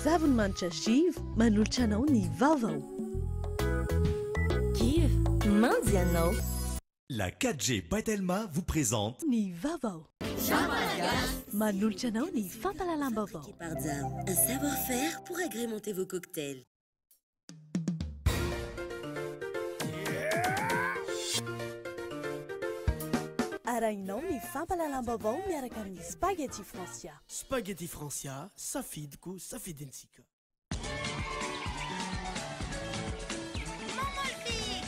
Savony manitra Giv manolotra anao ny vaovao. Giv, manjy anao. La 4G by Telma vous présente Ny vaovao. Manolotra anao ny fampahalalam-baovao. Un savoir-faire pour agrémenter vos cocktails. Arahinao ny fampahalalam-baovao miaraka amin'ny Spaghetti Francia. Spaghetti Francia, safidiko, safidintsika.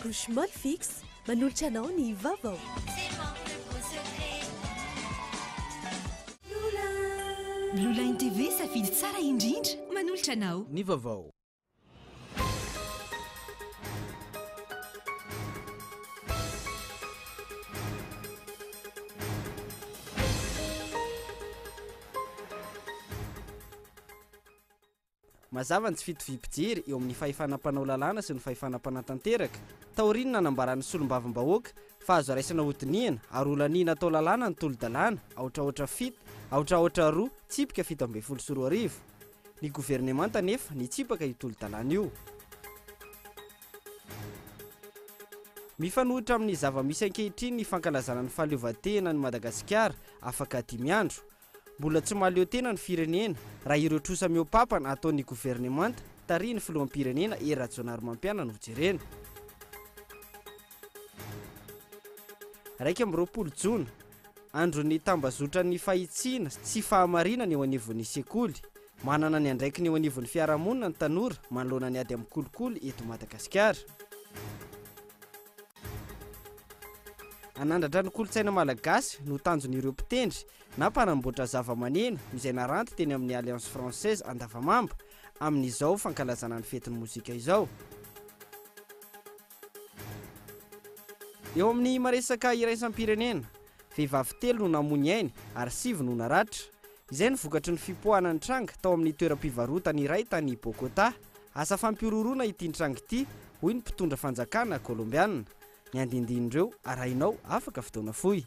Couche Molfix manolotra anao ny vaovao. Blue Line TV safidy tsara indrindra manolotra anao. Ny vaovao. Mazava ny tsy fitoviam-pijery eo amin'ny fahefana mpanao lalàna sy ny fahefana mpanatanteraka, taorian'ny nanambaran'ny solombavambahoaka fa azo raisina hodinihana ary holaniana atao lalàna ny tolo-dalàna aotra aotra fito aotra aotra roa tsipika 2017. Ny governemanta anefa nitsipaka io tolo-dalàna io. Mifanohitra amin'ny zava-misy ankehitriny ny fankalazana ny fahaleovantenan'i Madagasikara afaka 5 andro. Mbola tsy mahaleo tena ny firenena raha ireo trosa mihoa-papana ataon'ny governemanta tarihin'ny filoham-pirenena Hery Rajaonarimampianina no jerena. 21 jona, andron'ny tambazotran'ny fahitsiana sy fahamarinana eo anivon'ny sekoly. Manana ny andraikiny eo anivon'ny fiarahamonina ny tanora manoloana ny ady amin'ny kolikoly eto Madagasikara. Hanandratra ny kolontsaina malagasy no tanjon'ireo mpitendry na mpanamboatra zavamaneno izay naranty teny amin'ny Alliance Française Andavamamba amin'izao fankalazana ny fetin'ny mozika izao. Eo amin'ny maresaka iraisam-pirenena, vehivavy 3 no namoy ny ainy ary 9 no naratra. Izay no vokatry ny fipoahana nitranga tao amin'ny toeram-pivarotana iray tany Bogota. Asa fampihorohoroana ity nitranga ity, hoy ny mpitondra fanjakana kolombiana. Ny andinindin'ireo arahinao afaka fotoana fohy.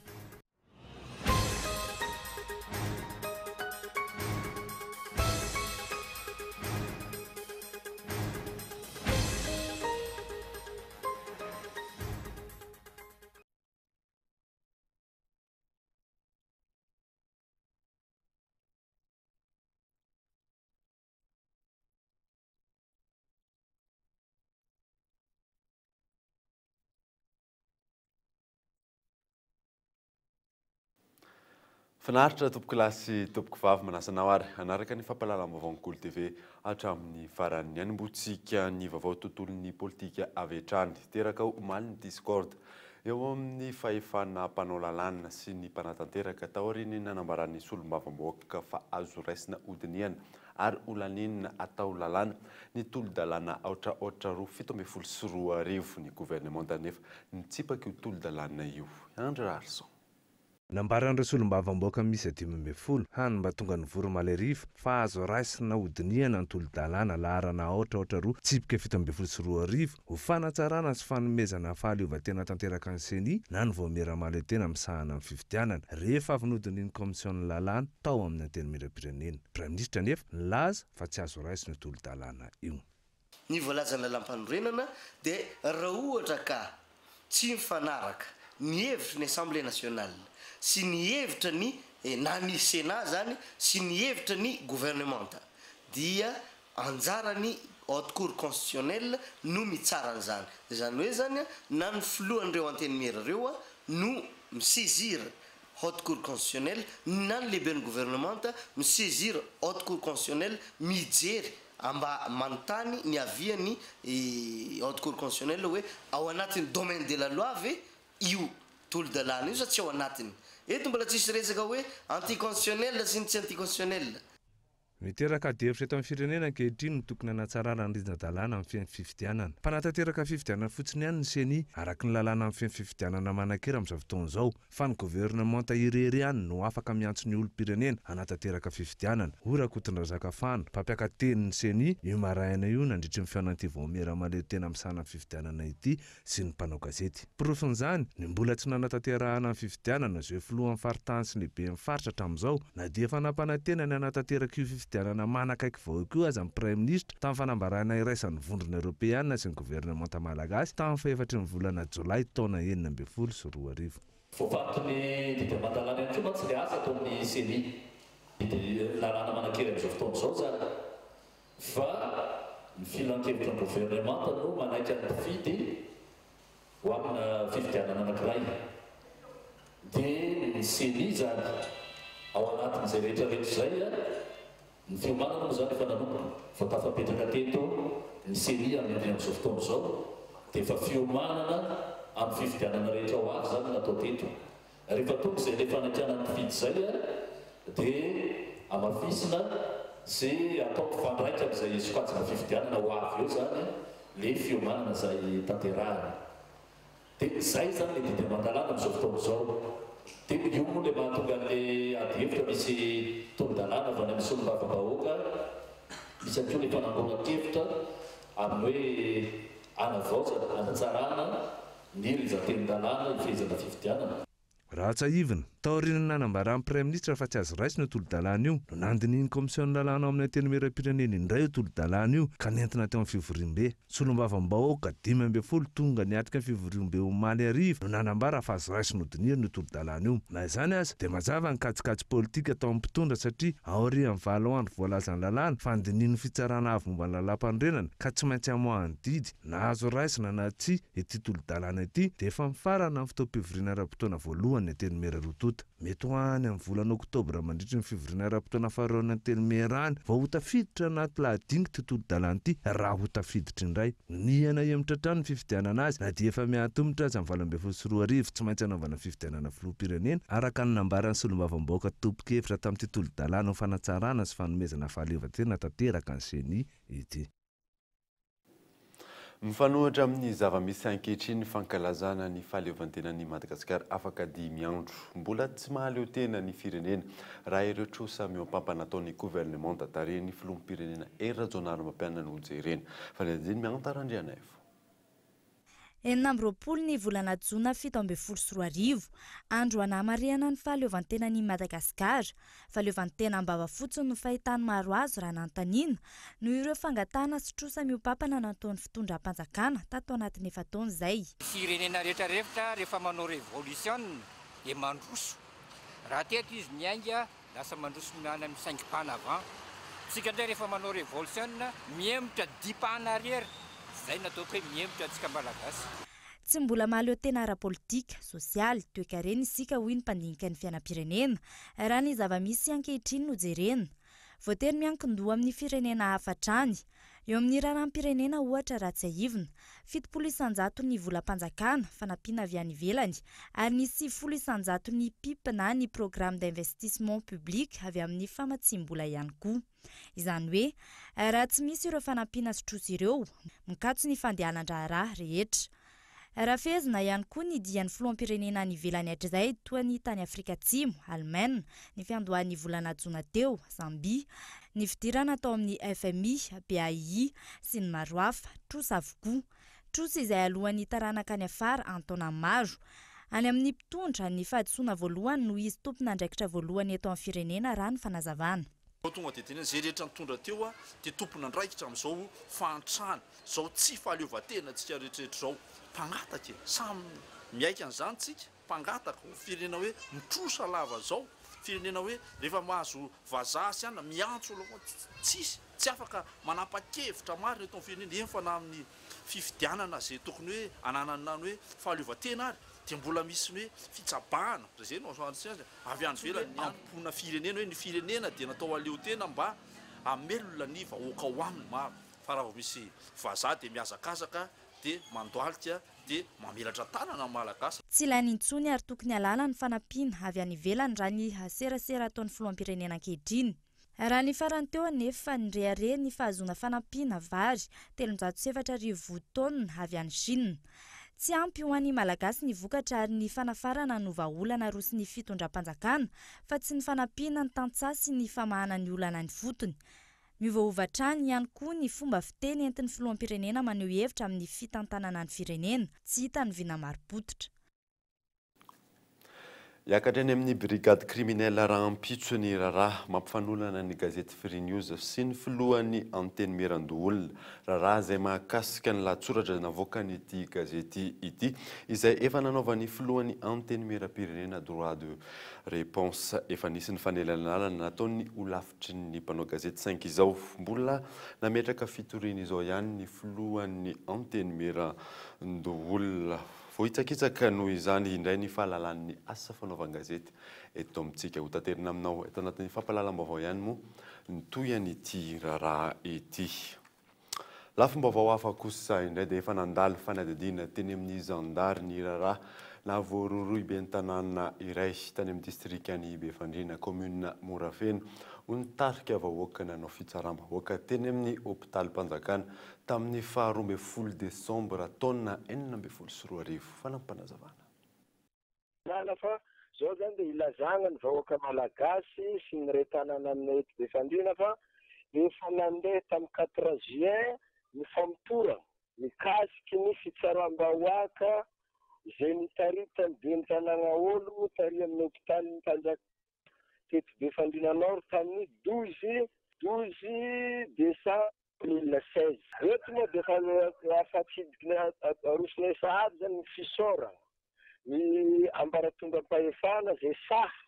Finaritra tompoko lahy sy tompoko vavy, manasa anao ary hanaraka ny fampahalalam-baovaon'ny Kolo TV hatramin'ny farany. Hanombohantsika ny vaovao tontolon'ny politika avy hatrany. Teraka omaly ny discorde eo amin'ny fahefana mpanao lalàna sy ny mpanatanteraka taorian'ny nanambaran'ny solombavambahoaka fa azo raisina hodinihana ary holanina atao lalàna ny tolo-dalàna aotra aotra roa 2017. Ny governemanta anefa nitsipaka io tolo-dalàna io. Andry Raharison. Nambaran'ireo solombavambahoaka miisa 15 hany mba tonga nivory omaly hariva fa azo raisina hodinihana ny tolo-dalàna laharana aotra aotra roa tsipika 2017 ho fanatsarana sy fanomezana fahaleovantena tanteraka ny CENI na ny vaomiera mahaleo-tena misahana amin'ny fifidianana rehefa avy nodinihin'ny kaomision'ny lalàna tao amin'ny Antenimierampirenena. Praiminisitra anefa nilaza fa tsy azo raisina io tolo-dalàna io. Ny voalazan'ny lalàmpanorenana dia raha ohatra ka tsy mifanaraka ny hevitry ny Assemblée nationale sy ny hevitra ny na ny Sénat zany sy ny hevitra ny gouvernementa dia anjaran'ny Haute Cour constitutionnelle no mitsara an'izany. Izany hoe zany na ny filohan'ireo antenimiera ireo no mi-saisir Haute Cour constitutionnelle na ny lehiben'ny gouvernementa mi-saisir Haute Cour constitutionnelle mijery mba manontany ny avian'ny Haute Cour constitutionnelle hoe ao anatin'ny domaine de la loi ve io tolo-dalàna io sa tsy ao anatiny. Eto mbola tsisy resaka hoe anticonstitutionnel sy ny tsy anticonstitutionnel. Miteraka adihevitra eto amin'ny firenena ankehitriny ny tokony hanatsarana ny rindran-dalàna mifehy ny fifidianana. Mpanatanteraka fifidianana fotsiny ihany ny CENI, araka ny lalàna mifehy ny fifidianana manan-kery amin'izao fotoana izao, fa ny governemanta irery ihany no afaka miantso ny olom-pirenena hanatanteraka fifidianana, hoy Rakotondrazaka Fano, mpampiaka-tenin'ny CENI, io maraina io nandritry ny fihaonan'ity vaomiera mahaleo tena misahana ny fifidianana ity sy ny mpanao gazety. Porofon'izany, ny mbola tsy nanatanterahana ny fifidianana izay filohan'ny faritany sy lehiben'ny faritra hatramin'izao, na dia efa nampanantena ny hanatanteraka io fifidianana. fifidianana manakaiky vahoaka io aza ny Praiminisitra tamin'ny fanambarana iraisan'ny Vondrona Eoropeana sy ny governemanta malagasy tamin'ny fahefatry ny volana jolay taona 2016. Voafaritry ny didy aman-dalàna ihany koa mantsy ilay asa ataon'ny Ceni. Didy lalàna manan-kery amin'izao fotoana izao izany fa ny filankevitry ny governemanta no manaitra ny mpifidy ho amina fifidianana anankiray. Dia ny Ceni izany ao anatin'izay rehetra rehetra izay, ny fiomanana moa izany efa nanomboka, vao tafapetraka teto ny Ceni amin'ny endriny amin'izao fotoana izao, dia efa fiomanana amin'ny fifidianana rehetra ho avy izany no natao teto. Rehefa tonga izay ilay fanakianan'ny mpifidy izay dia hamafisina sy atao mifandraika amin'izay sokajina fifidianana ho avy eo izany ilay fiomanana izay tanterahina. Dia izay izany ilay didy aman-dalàna amin'izao fotoana izao. Dia io moa ilay mahatonga an'ilay adihevitra misy tolo-dalàna avy any amin'ny solombavambahoaka, misy ihany koa ilay fanangonan-kevitra amin'ny hoe hanavaozana, hanatsarana ny rijan-tenin-dalàna hifehezana fifidianana. Raha tsiahivina, taorian'ny nanambaran'ny Praiminisitra fa tsy azo raisina io tolo-dalàna io, no nandinihin'ny Kaomision'ny lalàna ao amin'ny Antenimierampirenena indray io tolo-dalàna io ka nentina teo amin'ny fivoriambe. Solombavambahoaka 15 tonga niatrika ny fivoriambe omaly hariva no nanambara fa azo raisina hodinihina io tolo-dalàna io. Na izany aza, dia mazava ny kajikajy politika atao amin'ny mpitondra satria aorian'ny 8 andro voalazan'ny lalàna, fandinihin'ny Fitsarana avo momba ny lalàmpanorenana ka tsy maintsy amoahany didy na azo raisina na tsia ity tolo-dalàna ity dia efa mifarana ny fotoam-pivoriana ara-potoana voalohany ny Antenimiera roa tonta. Mety ho any amin'ny volana oktobra mandritry ny fivoriana ara-potoana faharoan'ny Antenimiera any vao ho tafiditra anaty lahadinika ity tolo-dalàna ity raha ho tafiditra indray. Nihana hihemotra hatrany ny fifidianana azy na dia efa miha-antomotra aza ny 2018, tsy maintsy hanaovana fifidianana filoham-pirenena, araka ny nambaran'ny solombavambahoaka tompon-kevitra tamin'ity tolo-dalàna ho fanatsarana sy fanomezana fahaleovantena tanteraka ny Ceni ity. Mifanohitra amin'ny zava-misy ankehitriny ny fankalazana ny fahaleovantenan'i Madagasikara afaka 5 andro. Mbola tsy mahaleo tena ny firenena raha ireo trosa mihoampampana ataon'ny governemanta tarihin'ny filoham-pirenena Hery Rajaonarimampianina no jerena. Fanadihadiana Mianta Randrianaivo. 26 ny volana jona 2017, andro hanamarihana ny fahaleovantenan'i Madagasikara. Fahaleovantena am-bava fotsiny no fahitan'ny maro azy raha nanontaniana, noho ireo fangatahana sy trosa mihoampampana nataon'ny fitondram-panjakana tato anatin'ny efa-taona izay. Firenena rehetra rehetra rehefa manao révolution dia mandroso. Raha teto izy niainga lasa mandroso any amin'ny 5 pas en avant. Tsika indray rehefa manao révolution mihemotra 10 pas en arrière. Izay nataoko hoe mihemotra antsika malagasy. Tsy mbola mahaleo tena ara-politika, sosialy, toekarena isika hoy ny mpandinika ny fiainam-pirenena. Raha ny zava-misy ankehitriny no jerena. Voatery miankin-doha amin'ny firenena hafa hatrany. Eo amin'ny raharaham-pirenena ohatra raha tsiahivina, 70% ny volam-panjakana, fanampiana avy any ivelany, ary ny 90% ny PIP na ny programme d'investissement public avy amin'ny famatsiam-bola ihany koa. Izany hoe, raha tsy misy ireo fanampiana sy trosa ireo, mikatso ny fandehanan-draharaha rehetra. Raha fehezina ihany koa ny dian'ny filoham-pirenena any ivelany hatrizay toa ny tany Afrika Atsimo, Allemagne, ny fiandohan'ny volana jona teo, Zambia, ny fidirana tao amin'ny FMI, BAI sy ny maro hafa, trosa avokoa. Trosa izay alohan'ny taranaka any afara an-taona maro. Any amin'ny mpitondra, ny fahadisoana voalohany noho izy tompon'andraikitra voalohany eto amin'ny firenena raha ny fanazavana. Tonga dia tenenina izay rehetra nitondra teo dia tompon'andraikitra amin'izao fahantrana, izao tsy fahaleovantena antsika rehetrarehetra izao. Mpangataka e, samy miaiky an'izany tsika, mpangataka, ho firenena hoe mitrosa lava izao, firenena hoe rehefa mahazo vazaha sy anona miantso olona foana, tsisy, tsy afaka manapa-kevitra marina eto amin'ny firenena, eny fa na amin'ny fifidianana izay tokony hoe ananana ny hoe fahaleovantena ary dia mbola misy ny hoe fitsabahana, raha izay no azo antsika azy, avy any ivelany ny hampona firenena, hoe ny firenena dia natao haleotena mba hamelona ny vahoaka ao aminy maro, fa raha vao misy vazaha dia mihazakazaka dia mandohalika dia mamelatra tanana ny Malagasy. Tsy ilaina intsony ary tokony halala ny fanampiana avy any ivelany raha ny serasera ataon'ny filoham-pirenena ankehitriny. Raha ny farany teo anefa nirehareha ny fahazoana fanampiana vary 304 taonina avy any Chine. Tsy ampy ho an'ny Malagasy ny vokatra ary ny fanafarana no vahaolana rosin'ny fitondram-panjakana fa tsy ny fanampiana ny tantsaha sy ny famahana ny olana any fotony. Miovaova hatrany ihany koa ny fomba fiteny entin'ny filoham-pirenena maneho hevitra amin'ny fitantanana ny firenena. Tsy hita ny vina marim-pototra. Hiakatra eny amin'ny Brigade criminelle rahampitso ny raharaha mampifanolana ny gazety Free News sy ny filohan'ny Antenimierandoholona. Raharaha izay mahakasika ny lahatsoratra navoakan'ity gazety ity izay efa nanaovan'ny filohan'ny Antenimierampirenena droit de réponse. Efa nisy ny fanelanelanana nataon'ny holafitry ny mpanao gazety saingy izao mbola nametraka fitoriana izao ihany ny filohan'ny Antenimierandoholona. Voahitsakitsaka noho izany indray ny fahalalan'ny asa fanaovan-gazety eto amintsika. Ho taterina aminao eto anatin'ny fampahalalam-baovao ihany moa ny tohin'ity raharaha ity. Lafim-baovao hafa kosa indray dia efa nandalo fanadihadiana teny amin'ny zandary ny raharaha nahavoarohirohy ben'ny tanàna iray tany amin'ny distrikan'i Befandriana, kaominina Morafeno, ho nitarika vahoaka nanao fitsaram-bahoaka teny amin'ny hopitalim-panjakana tamin'ny faha 12 desambra taona 2016. Fanampim-panazavana. Lala fa zao zany dia ilazagna ny vahoaka malagasy sy ny ray tanàna aminay eto Befandriana fa efa nandeha tamin'ny quatre juin ny famotorana mikasiky ny fitsaram-bahoaka izay nitaritan'ny ben'ny tanàgna olo tary amin'ny hopitalin'ny mpanjaka teto Befandriana Nord tamin'ny 12 12 décembre 2016. Eto moa dia efa afa-tsidikina arosonay sahady zany ny fisaorana ny ambaratongam-pahefana izay sahy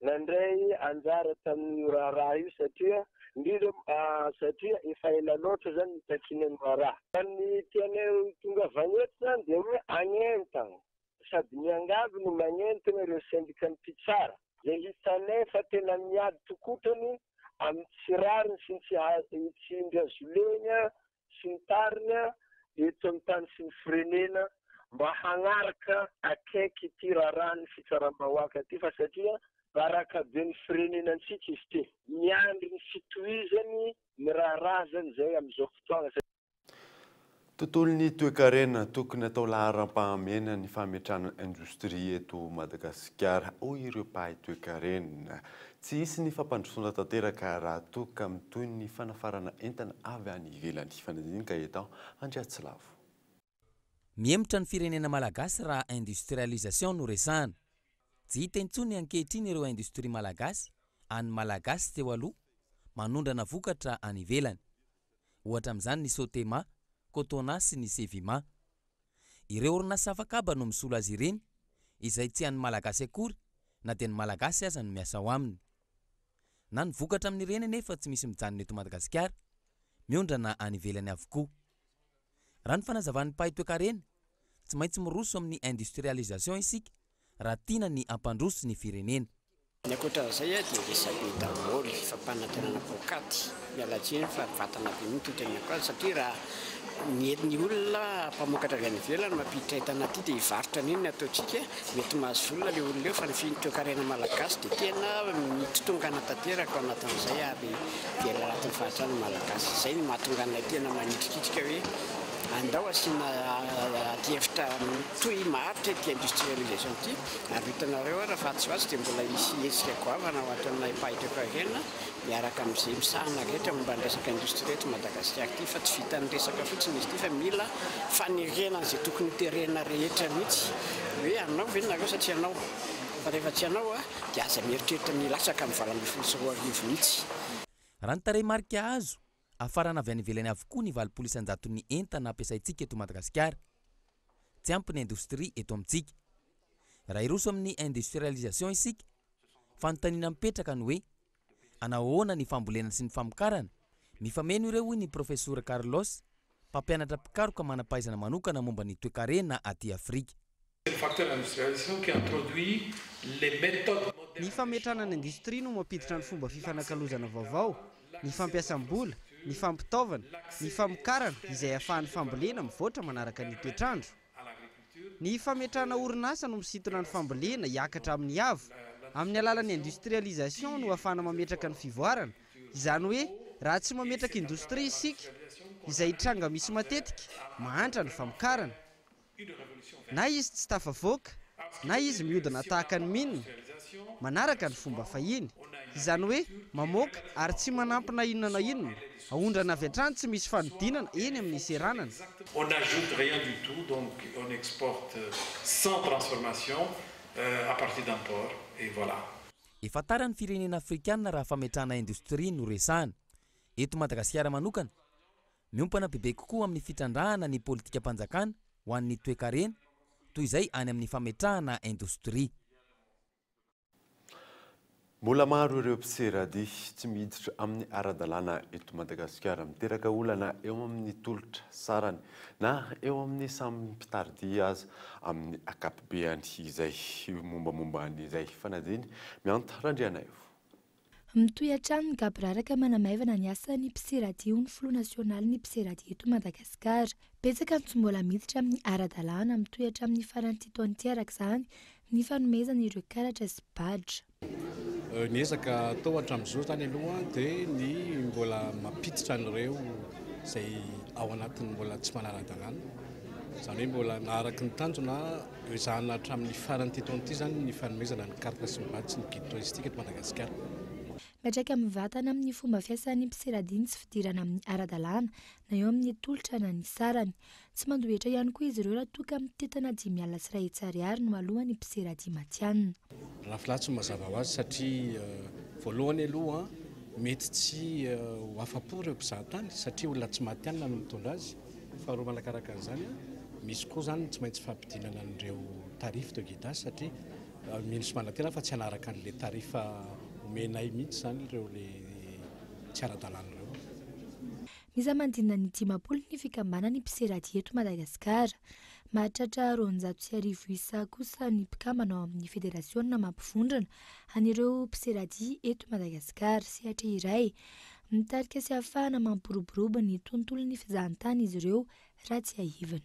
nandray anjara tamin'io raharaha io satria indrindra satria efa ela loatra zany nitakiana ny raharaha. Ny tianay tongavana eto zany dia hoe agnentana sady miangavy no magnentana ireo sendikan'ny mpitsara izay hitanay fa tena miady tokotrany amin'ny tsy rariny sy ny tsy tsindry azolena sy ny tariny eto amin'ny tany sy ny firenena mba hagnaraka akaiky ity raharahan'ny fitsaram-bahoaka ity fa satria baraka be ny firenenantsika izy ity. Miandry ny fitohizany ny raharaha zany izay amin'izao fotoagna. Tontolon'ny toekarena, tokony atao laharam-pahamehana ny fametrahana indostria eto Madagasikara, hoy ireo mpahay toekarena. Tsy hisy ny fampandrosoana tanteraka raha toa ka mitohy ny fanafarana entana avy any ivelany. Fanadihadiana Gaëtan Andriatsilavo. Mihemotra ny firenena malagasy raha industrialisation no resahana. Tsy hita intsony ankehitriny ireo indostria malagasy an'ny Malagasy teo aloha manondrana vokatra any ivelany. Ohatra amin'izany ny Sotema, Cotona sy ny Sevima. Ireo orinasa afakaba no misolo azy ireny, izay tsy an'ny Malagasy akory na dia ny Malagasy aza no miasa ao aminy. Na ny vokatra amin'ireny anefa tsy misy mijanona eto Madagasikara, miondrana any ivelany avokoa. Raha ny fanazavan'ny mpahay toekarena, tsy maintsy miroso amin'ny industrialisation isika raha tiana ny hampandroso ny firenena. Ny ankoatran'izay dia resabe daholo, fampanantenana poakaty, miala tsiny fa vatana be mihitsy no teneniko azy satria raha ny ny olona mpamokatra avy any ivelany mampiditra entana aty dia hivarotra an'iny ny ataontsika, mety mahazo vola ilay olona eo fa ny toekarena malagasy dia tena mitotongana tanteraka ao anatin'izay ary very anatin'ny fahantrana ny malagasy. Izay no mahatonga anay tena manitrikitrika hoe andao asiana adihevitra mitohy maharitra ity industrialisation ity. Ary ho hitanareo ary fa atsy ho atsy dia mbola hisy hetsika goavana ho ataonay mpahay toekarena miaraka amin'izay misahana rehetra momba ny resaka indostria eto Madagasikara ity fa tsy vitan'ny resaka fotsiny izy ity fa mila fanerena an'izay tokony ho terena rehetra mihitsy hoe hanao ve nareo sa tsy hanao fa rehefa tsy hanao dia aza mieritreritra ny hilatsaka amin'ny 2018 mihitsy. Raha ny tarehimarika azo, hafarana avy any ivelany avokoa ny 80 isan-jaton'ny entana ampiasaintsika eto Madagasikara. Tsy ampy ny indostria eto amintsika. Raha hiroso amin'ny industrialisation isika, fanontaniana mipetraka ny hoe, hanao ahoana ny fambolena sy ny famokarana? Mifameno ireo hoy ny Profesora Carlos, mpampianatra mpikaroka manam-pahaizana manokana momba ny toekarena aty Afrika. Ny fametrahana ny indostria no mampiditra ny fomba fifanakalozana vaovao, ny fampiasam-bola, ny fampitaovana, ny famokarana izay ahafahan'ny fambolena mivoatra manaraka ny toetr'andro. Ny fametrahana orinasa no misintona ny fambolena hiakatra amin'ny avo. Amin'ny alalan'ny industrialisation no ahafahana mametraka ny fivoarana, izany hoe raha tsy mametraka indostria isika, izay tranga misy matetika, mahantra ny famokarana. Na izy tsy tafavoaka, na izy mihodina tahaka ny mine, manaraka ny fomba fahiny. Izany hoe mamoaka ary tsy manampy na inona na inona, aondrana avy hatrany tsy misy fanodinana eny amin'ny seranana. On n'ajoute rien du tout, donc on exporte sans transformation. à partir d'un port et voilà. Efa tara ny firenena afrikanina raha fametrahana indostria no resahana. Eto Madagasikara manokana, miompana bebe kokoa amin'ny fitrandrahana ny politikam-panjakana ho an'ny toekarena toy izay any amin'ny fametrahana indostria. Mbola maro ireo mpiseradia tsy miditra amin'ny ara-dalàna eto Madagasikara. Miteraka olana eo amin'ny tolotra sarany na eo amin'ny samy mpitari-dia aza amin'ny ankapobeany izay mombamomba an'izay fanadihadiana Mianta Randrianaivo. Mitohy hatrany ny gaboraraka manamaivana ny asan'ny mpiseradia hoy ny filoha nasionalin'ny mpiseradia eto Madagasikara. Betsaka ny tsy mbola miditra amin'ny ara-dalàna, mitohy hatramin'ny faran'ity taona ity araka izany ny fanomezana ireo karatra sy badge. Ny ezaka atao hatramin'izao izany aloha dia ny mbola mampiditra an'ireo izay ao anatin'ny mbola tsy manara-dalàna. Izany hoe mbola na araka ny tanjona ezahana hatramin'ny faran'ity taona ity izany ny fanomezana ny carte sy ny badge sy ny guide touristique eto Madagasikara. Miantraika mivantana amin'ny fomba fiasan'ny mpiseradia ny tsy fidirana amin'ny ara-dalàna na eo amin'ny tolotra na ny sarany. Tsy mandoa hetra ihany koa izy ireo raha toa ka mitentina 1 500 ariary no alohan'ny mpiseradia matihanina. Rafilatsy no mazava ho azy satria voalohany aloha mety tsy ho afa-po ireo mpizahatany satria olona tsy matihanina no mitondra azy. Faharoa manakaraka an'izany, misy koa izany tsy maintsy fampidinana an'ireo tarif de guidage satria mino sy manantena fa tsy hanaraka an'ilay tarif omenay mihitsy izany ireo le tsy ara-dalàna ireo. Miisa manodidina ny 50 ny fikambanan'ny mpiseradia eto Madagasikara. Mahatratra 1200 isa kosa ny mpikambana ao amin'ny federasiona mampivondrona an'ireo mpiseradia eto Madagasikara. Sehatra iray mitarika sy ahafahana mampiroborobo ny tontolon'ny fizahantany izy ireo raha tsiahivina.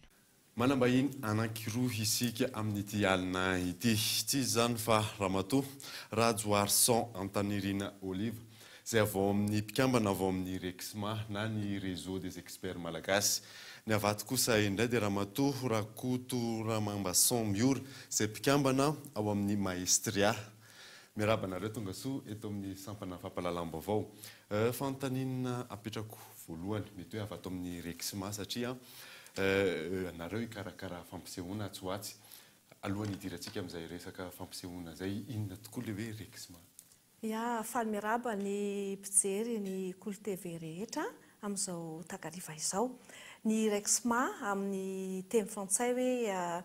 Manam-bahiny anankiroa isika amin'ity alina ity. Tsy iza izany fa Ramatoa Rajoarison Antanirina Oliva, izay avy ao amin'ny mpikambana avy ao amin'ny Rexma na ny Réseau des Experts Malagasy. Ny avy ato kosa indray dia Ramatoa Rakoto Ramambason Miora, izay mpikambana ao amin'ny Maestria. Miarahaba anareo tongasoa eto amin'ny sampana fampahalalam-baovao. Fanontaniana apetrako voalohany, mety hoe avy ato amin'ny Rexma satria nareo hikarakara fampisehoana atsy ho atsy. Alohan'ny hidirantsika amin'izay resaka fampisehoana izay, inona tokoa ilay hoe Rexma? Ya, faly miarahaba ny mpijery ny Kolo TV rehetra amin'izao takariva izao. Ny Rexma amin'ny teny frantsay hoe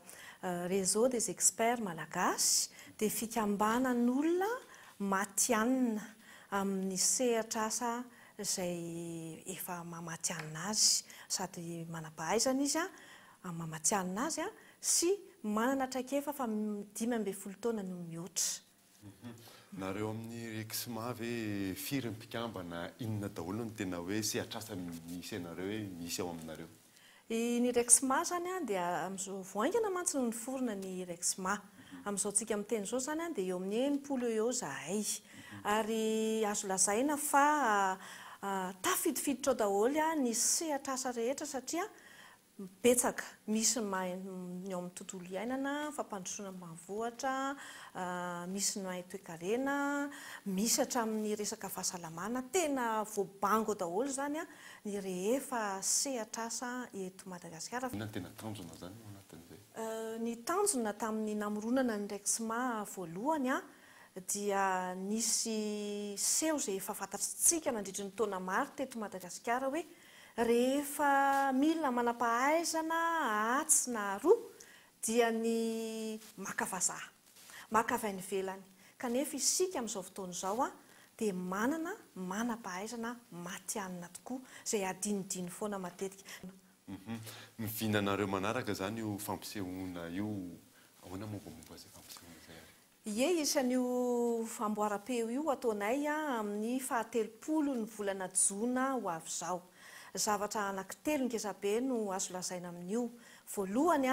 Réseau des Experts Malagasy dia fikambanan'olona matihanina amin'ny sehatr'asa izay efa maha-matihanina azy, sady manam-pahaizana izy amin'ny maha-matihanina azy sy manana traikefa efa 15 taona no mihoatra. Nareo amin'ny Rexma ve firy ny mpikambana, inona daholo no tena hoe sehatr'asa misy anareo hoe misy ao aminareo? Ny Rexma izany dia amin'izao vao haingana mantsy no niforona ny Rexma. Amin'izao tsika miteny izao izany dia eo amin'ny 60 eo eo izahay. Ary azo lazaina fa tafidifiditra ao daholo ny sehatr'asa rehetra satria Betsaka, misy ny mahay ny ao amin'ny tontolo iainana, fampandrosoana ambanivohitra, misy ny mahay toekarena, misy hatramin'ny resaka fahasalamana, tena voabango ao daholo izany ny rehefa sehatr'asa eto Madagasikara. Inona no tena tanjona izany ao anatin'izay? Ny tanjona tamin'ny namoronana ny Rexma voalohany dia nisy seho izay efa fantatritsika nandritry ny taona maro teto Madagasikara hoe Rehefa mila manam-pahaizana atsy na aroa dia ny maka vazaha, maka avy any ivelany. Kanefa isika amin'izao fotoana izao dia manana manam-pahaizana matihanina tokoa, izay adinodino foana matetika. Ny vinanareo manaraka izany io fampisehoana io, ahoana mombamomba izay fampisehoana izay ary? Ie, hisy an'io amboaram-peo io ataonay amin'ny faha-30 ny volana jona ho avy izao. Zavatra anankitelo ngezabe no azo lazaina amin'io. Voalohany,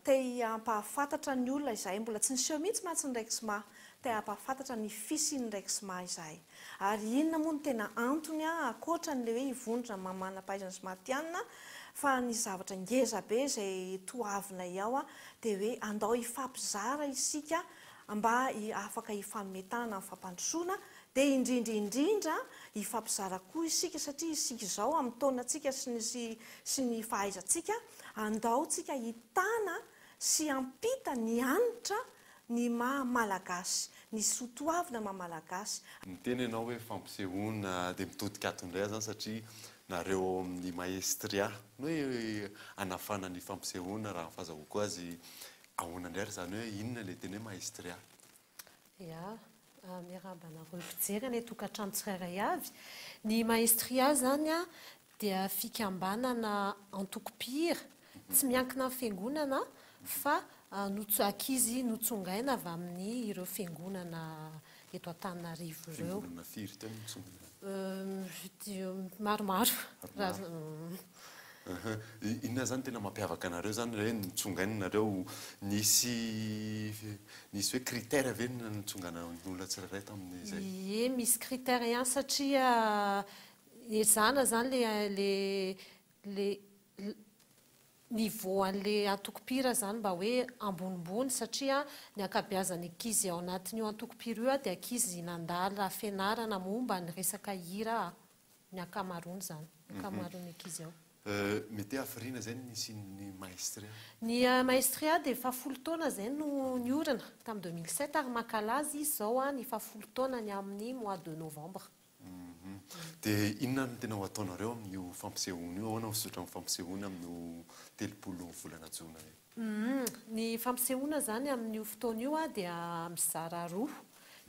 te hampahafantatra ny olona izahay, mbola tsy niseho mihitsy mantsy ny Rexma, te hampahafantatra ny fisian'ny Rexma izahay. Ary inona moa no tena antony ankoatra an'ilay hoe hivondrona maha manam-pahaizana sy matihanina fa ny zavatra ngeza be izay toavinay ao dia hoe andao hifampizara isika mba afaka hifanome tanana amin'ny fampandrosoana dia indrindra indrindra hifampizara koa isika satria isika izao amin'ny taonantsika sy ny sy ny fahaizantsika andao tsika hitana sy hampita ny hanitra ny maha Malagasy, ny soa toavina maha Malagasy. Niteny ianao hoe fampisehoana dia mitodika ato indray aho izany satria nareo ao amin'ny Maestria no hoe hanafana ny fampisehoana raha ny fahazahoako azy. Ahoana indray ary izany hoe inona ilay teny hoe Maestria? Ya, miarahaba anareo mpijery any an-tokantrano tsirairay avy. Ny Maestria izany dia fikambanana antoko mpihira, tsy miankina amin'ny fiangonana fa ankizy notsongaina avy amin'ny ireo fiangonana eto Antananarivo ireo. Fiangonana firy teo no notsongaina? Maromaro. Maromaro. Inona izany tena mampiavaka anareo izany hoe notsongaina nareo? Nisy nisy hoe critère ve nitsongana ny olona tsirairay tamin'izay? Ie, misy critère ihany satria ezahana izany le le le niveau an'le antoko-mpihira izany mba hoe ambonimbony satria ny ankabeazan'ny ankizy ao anatin'io antoko-mpihira io dia ankizy nandala fianarana momba ny resaka hira ny ankamaroany izany, ny ankamaroan'ny ankizy ao. Mety hoe hafiriana izay no nisian'ny Maestria? Ny Maestria dia efa folo taona izay no niorina, tamin'ny 2007, ary mankalaza izy izao ny fahafolo taonany amin'ny mois de novembre. Dia inona no tena ho ataonareo amin'io fampisehoana io? Ahoana ny fizotran'ny fampisehoana amin'io 30 volana jona io? Ny fampisehoana izany amin'io fotoana io dia mizara roa.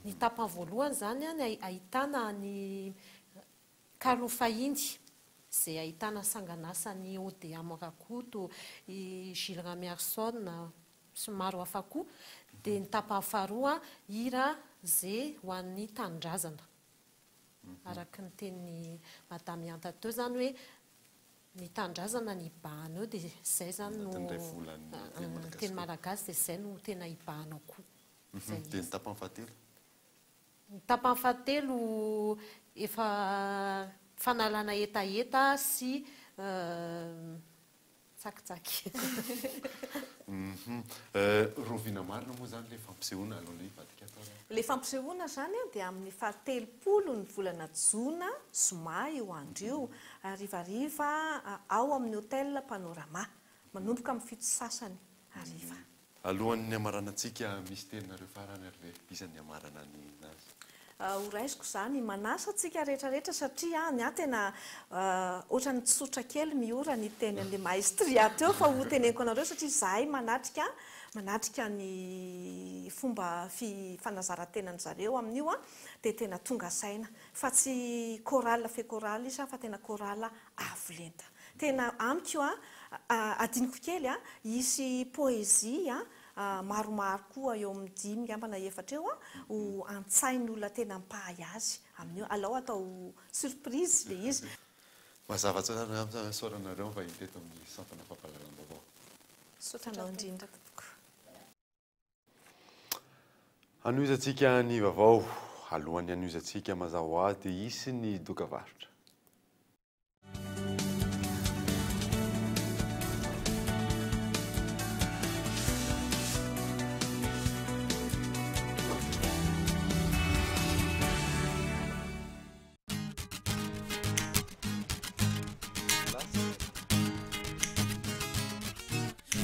Ny tapany voalohany izany ny ahitana ny kalo fahiny izay ahitana sanganasan'i Odeam Rakoto, i Gilles Ramiarison sy maro hafa koa. Dia ny tapany faharoa hira ze ho an'ny tanindrazana. Araka ny tenin'i Madame Ihanta teo izany hoe ny tanindrazana ny hibahana eo dia izay izany no Anatin'ilay volan'ny teny malagasy teny malagasy dia izay no tena hibahana ao koa. Izay Dia ny tapany fahatelo? Ny tapany fahatelo efa fanalana hetaheta sy Tsakitsaky. Rahoviana marina moa izany ilay fampisehoana alohan'ilay hivadika ato ary? Ilay fampisehoana izany dia amin'ny fahatelopolo ny volana jona, zoma io andro io, harivariva ao amin'ny Hotel Panorama, manomboka amin'ny fito sy sasany hariva. Alohan'ny hamaranantsika, misy teninareo farany ary ve? Iza ny hamarana ny nazy? Ho raisiko izany, manasa antsika rehetra rehetra satria ny ahy tena ohatran'ny tsotra kely Miora ny teny an'ilay maestria teo fa ho teneniko anareo satria izahay manatrika manatrika ny fomba fi fanazaran-tenan-dry zareo amin'io dia tena tonga saina fa tsy chorale fait chorale izy fa tena chorale avo lenta. Tena amiko a, adinoko kely a, hisy poésie a, maromaro koa eo amin'ny dimy angamba na efatra eo a, ho antsain'olona tena mpahay azy amin'io, alao atao surprise le izy. Mazava tsara angamba misaotra anareo nivahiny teto amin'ny sampana fampahalalam-baovao. Misaotra anao indrindra tompoko. Hanohizantsika ny vaovao. Alohan'ny hanohizantsika mazava ho azy dia hisy ny doka varotra.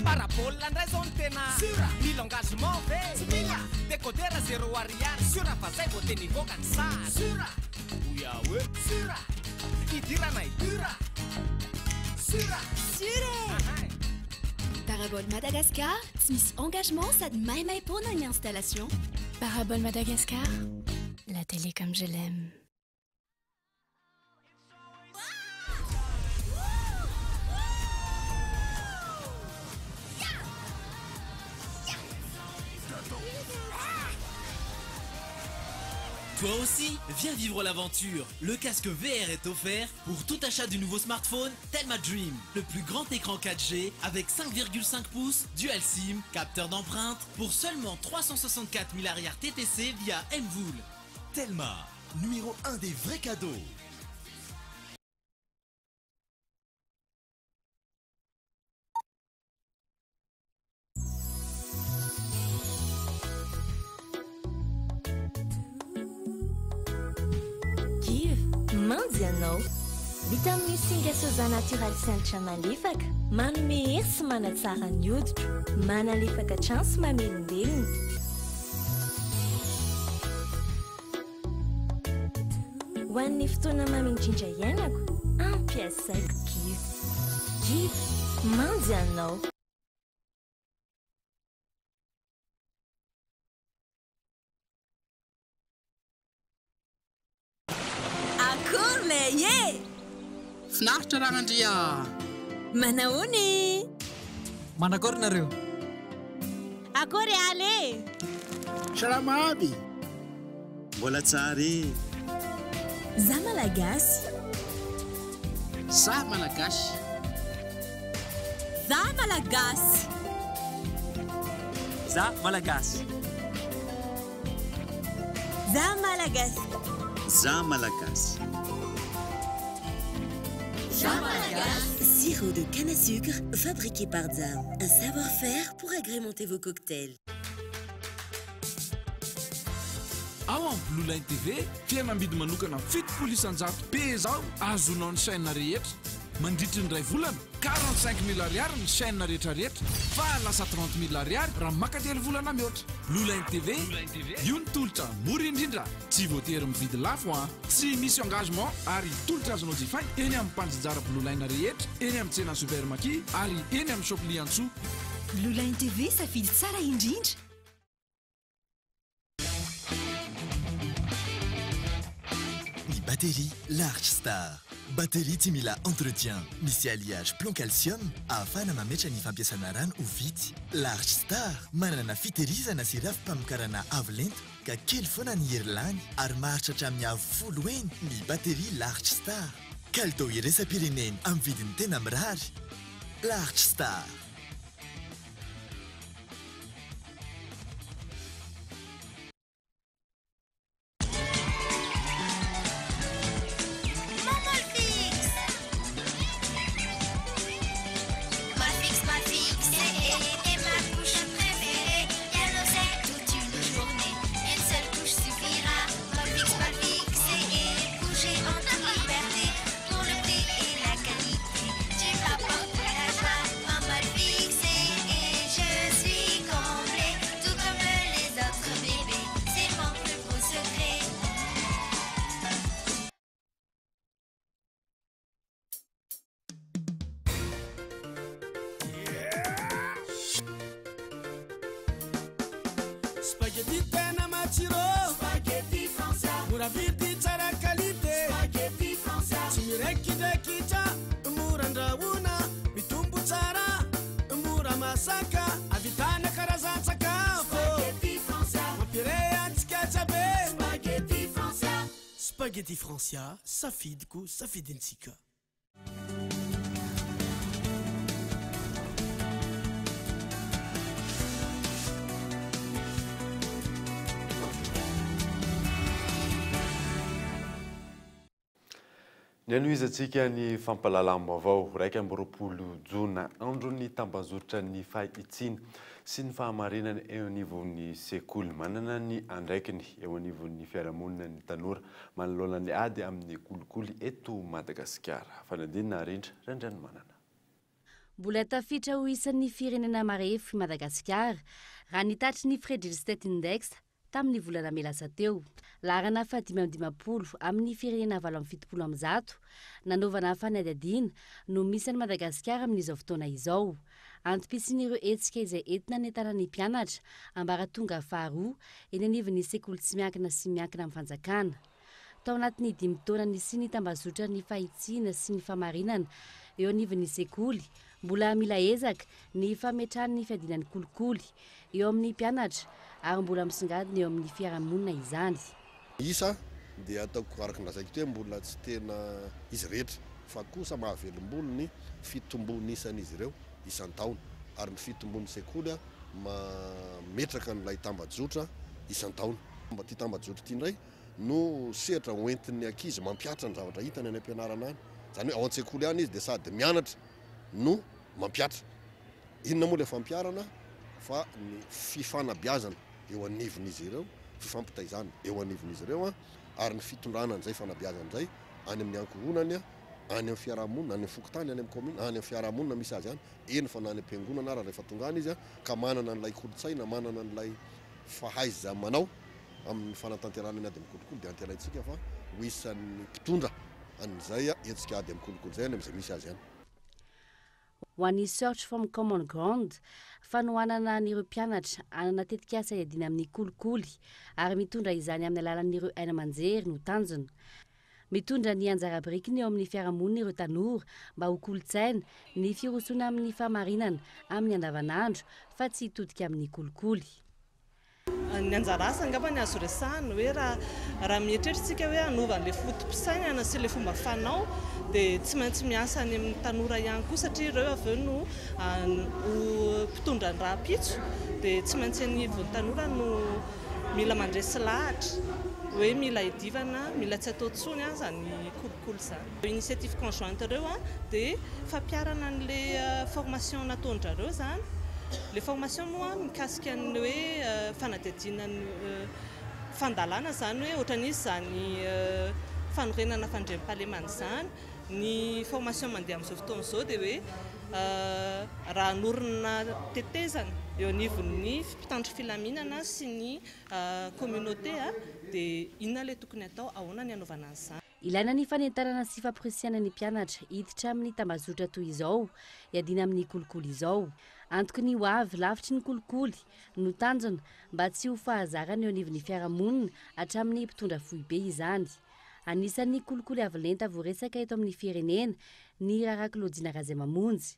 Parabole ndray zao no tena Sur Mila engagement ve? Tsy mila Décodeur zéro ariary Sur fa zay vao tena hivoaka ny sary Sur Oya oe Sur Idirana i dur Sur Sur e! Parabole Madagascar, tsy misy engagement sady maimaimpoana ny installation. Parabole Madagascar, la télé comme je l'aime. Toi aussi, viens vivre l'aventure. Le casque VR est offert pour tout achat du nouveau smartphone Telma Dream. Le plus grand écran 4G avec 5,5 pouces, dual SIM, capteur d'empreinte pour seulement 364 000 arrières TTC via MVool. Telma, numéro 1 des vrais cadeaux. Give, mandy ianao. Vita amin'ny singa soja natoraly sy hanitra malefaka, manome hery sy manatsara ny hoditro, manalefaka hatrany sy mamelombelona. Ho an'ny fotoana mamy indrindra iainako, ampiasaiko Give. Give, manja anao. Akory lay e! Finaritra Ragnandria a! Manahoana e! Manakory nareo? Akory Aly e! Salama aby! Mbola tsara e! Za Malagasy. Za Malagasy. Za Malagasy. Za Malagasy. Za Malagasy. Za Malagasy. Za Malagasy. Sirop de canne à sucre fabriqué par Dzam. Un savoir-faire pour agrémenter vos cocktails. Ao amin'ny Blue Line TV, fihenam-bidy manokana 70% be izao azonao ny chaîne rehetra. Mandritry ny iray volana, 45 000 ariary ny chaîne rehetra rehetra fa lasa 30 000 ariary raha maka telo volana mihoatra. Blue Line TV, io ny tolotra mora indrindra, tsy voatery mividy lafo an! Tsy misy engagement ary tolotra azonao jifaina eny amin'ny mpanjinjara Blue Line rehetra, eny amin'ny tsenan'ny Super Maki ary eny amin'ny Shop Liantsoa. Blue Line TV, safidy tsara indrindra! Ny batterie Large Star. Batterie tsy mila entretien. Misy alliage plomb calcium ahafahana mametra ny fampiasana rano ho vitsy. Large Star manana fitehirizana sy rafi-pamokarana avo lenta ka kely foana ny hery lany ary maharitra hatramin'ny avo folo heny ny batterie Large Star. Kalitao iraisam-pirenena amin'ny vidiny tena mirary. Large Star. Spaghetti tena matsiro Spaghetti Francia Mora vidy tsara qualité Spaghetti Francia Tsy miraikiraikitra mora andrahoina mitombo tsara mora masaka ahavitana karazan-tsakafo Spaghetti Francia Mampiray antsika jiaby Spaghetti Francia Spaghetti Francia safidiko safidintsika. Ny hanohizantsika ny fampahalalam-baovao, 21 jona, andron'ny tambazotran'ny fahitsiana sy ny fahamarinana eo anivon'ny sekoly. Manana ny andraikiny eo anivon'ny fiarahamonina ny tanora manoloana ny ady amin'ny kolikoly eto Madagasikara. Fanadinana Arindra Randrianomanana. Mbola tafiditra ho isan'ny firenena marefo i Madagasikara, raha ny tatitry ny Fragile State Index tamin'ny volana mey lasa teo. Laharana faha-55 amin'ny firenena 178 nanaovana fanadihadiana no misy an'i Madagasikara amin'izao fotoana izao. Antom-pisian'ireo hetsika izay entina hanentana ny mpianatra ambaratonga faharoa eny anivon'ny sekoly tsy miankina sy miankina amin'ny fanjakana. Tao anatin'ny dimy taona nisian'ny tambazotran'ny fahitsiana sy ny famarinana eo anivon'ny sekoly, mbola mila ezaka ny fametrahana ny fiadiana ny kolikoly eo amin'ny mpianatra ary mbola misongadina eo amin'ny fiarahamonina izany. Isa dia ataoko araka ny lazaiko teo mbola tsy tena izy rehetra fa kosa mahavelom-bolo ny fitombon'isan'izy ireo isan-taona ary ny fitombon'ny sekoly mametraka an'ilay tambajotra isan-taona. Mba ity tambajotra ity indray no sehatra hoentin'ny ankizy mampihatra ny zavatra hitany any am-pianarana any. Izany hoe ao an-tsekoly any izy dia sady mianatra no mampihatra. Inona moa ilay fampiharana fa ny fifanabeazana eo anivon'izy ireo, fifampitaizana eo anivon'izy ireo ary ny fitondrana an'izay fanabeazana izay any amin'ny ankohonany any amin'ny fiarahamonina, any amin'ny fokontany, any amin'ny commune, any amin'ny fiarahamonina misy azy any, eny fa na any am-piangonana ara rehefa tonga any izy ka manana an'ilay kolontsaina, manana an'ilay fahaiza-manao amin'ny fanatanterahana ny ady amin'ny kolikoly dia antenaintsika fa ho isan'ny mpitondra an'izay hetsika ady amin'ny kolikoly izay any amin'izay misy azy any. Ho an'ny Search from Common Ground, fanohanana an'ireo mpianatra hanana tetikasa hiadiana amin'ny kolikoly ary mitondra izany amin'ny alalan'ireo haino aman-jery no tanjona. Mitondra ny anjara birikiny eo amin'ny fiarahamonina ireo tanora mba ho kolontsaina ny firosoana amin'ny fahamarinana amin'ny andavanandro fa tsy hitodika amin'ny kolikoly. Ny anjara asa angamba ny azo resahina hoe raha raha mieritreritra isika hoe hanova an'ilay foto-pisainana sy ilay fomba fanao dia tsy maintsy miasa any amin'ny tanora ihany koa satria ireo avy eo no ho mpitondra ny rahampitso dia tsy maintsy anivon'ny tanora no mila mandresy lahatra hoe mila idivana, mila tsy atao intsony izany kolikoly izany. Initiative conjointe ireo dia fampiharana an'ilay formation nataon-dRareo izany. Ilay formation moa mikasika ny hoe fanadihadiana ny fandalana izany hoe ohatran'izy izany fanorenana fandriampahalemana izany. Ny formation mandeha amin'izao fotoana izao dia hoe raha hanorina tetezana eo anivon'ny mpitandro filaminana sy ny communauté dia inona ilay tokony hatao, ahoana ny hanaovana an'izany. Ilaina ny fanentanana sy famporisihana ny mpianatra hiditra amin'ny tambazotra toy izao hiadiana amin'ny kolikoly izao. Antoky ny ho avy lavitry ny kolikoly no tanjona mba tsy ho fahazarana eo anivon'ny fiarahamonina hatramin'ny mpitondra foibe izany. Anisan'ny kolikoly avo lenta voaresaka eto amin'ny firenena ny raharaha Claudine Razaimamonjy.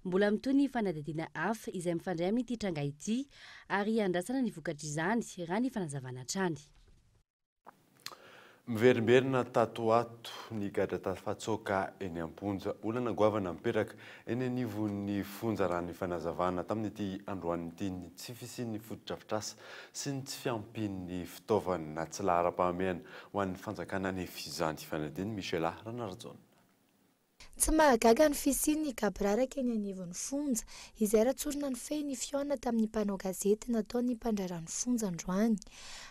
Mbola mitohy ny fanadihadiana hafa izay mifandray amin'ity tranga ity ary andrasana ny vokatr'izany raha ny fanazavana hatrany. Miverimberina tato ho ato ny gadra tafatsoaka eny am-ponja. Olana goavana mipetraka eny anivon'ny fonja raha ny fanazavana tamin'ity androany ity ny tsy fisian'ny fotodrafitrasa sy ny tsy fiampian'ny fitaovana tsy laharam-pahamehana ho an'ny fanjakana anefa izany. Fanadin'i Michela Ranarajaona. Tsy mahagaga ny fisian'ny gaboraraka eny anivon'ny fonja, izay ratsorina nifehy ny fihaonana tamin'ny mpanao gazety nataon'ny mpandraharaha ny fonja androany.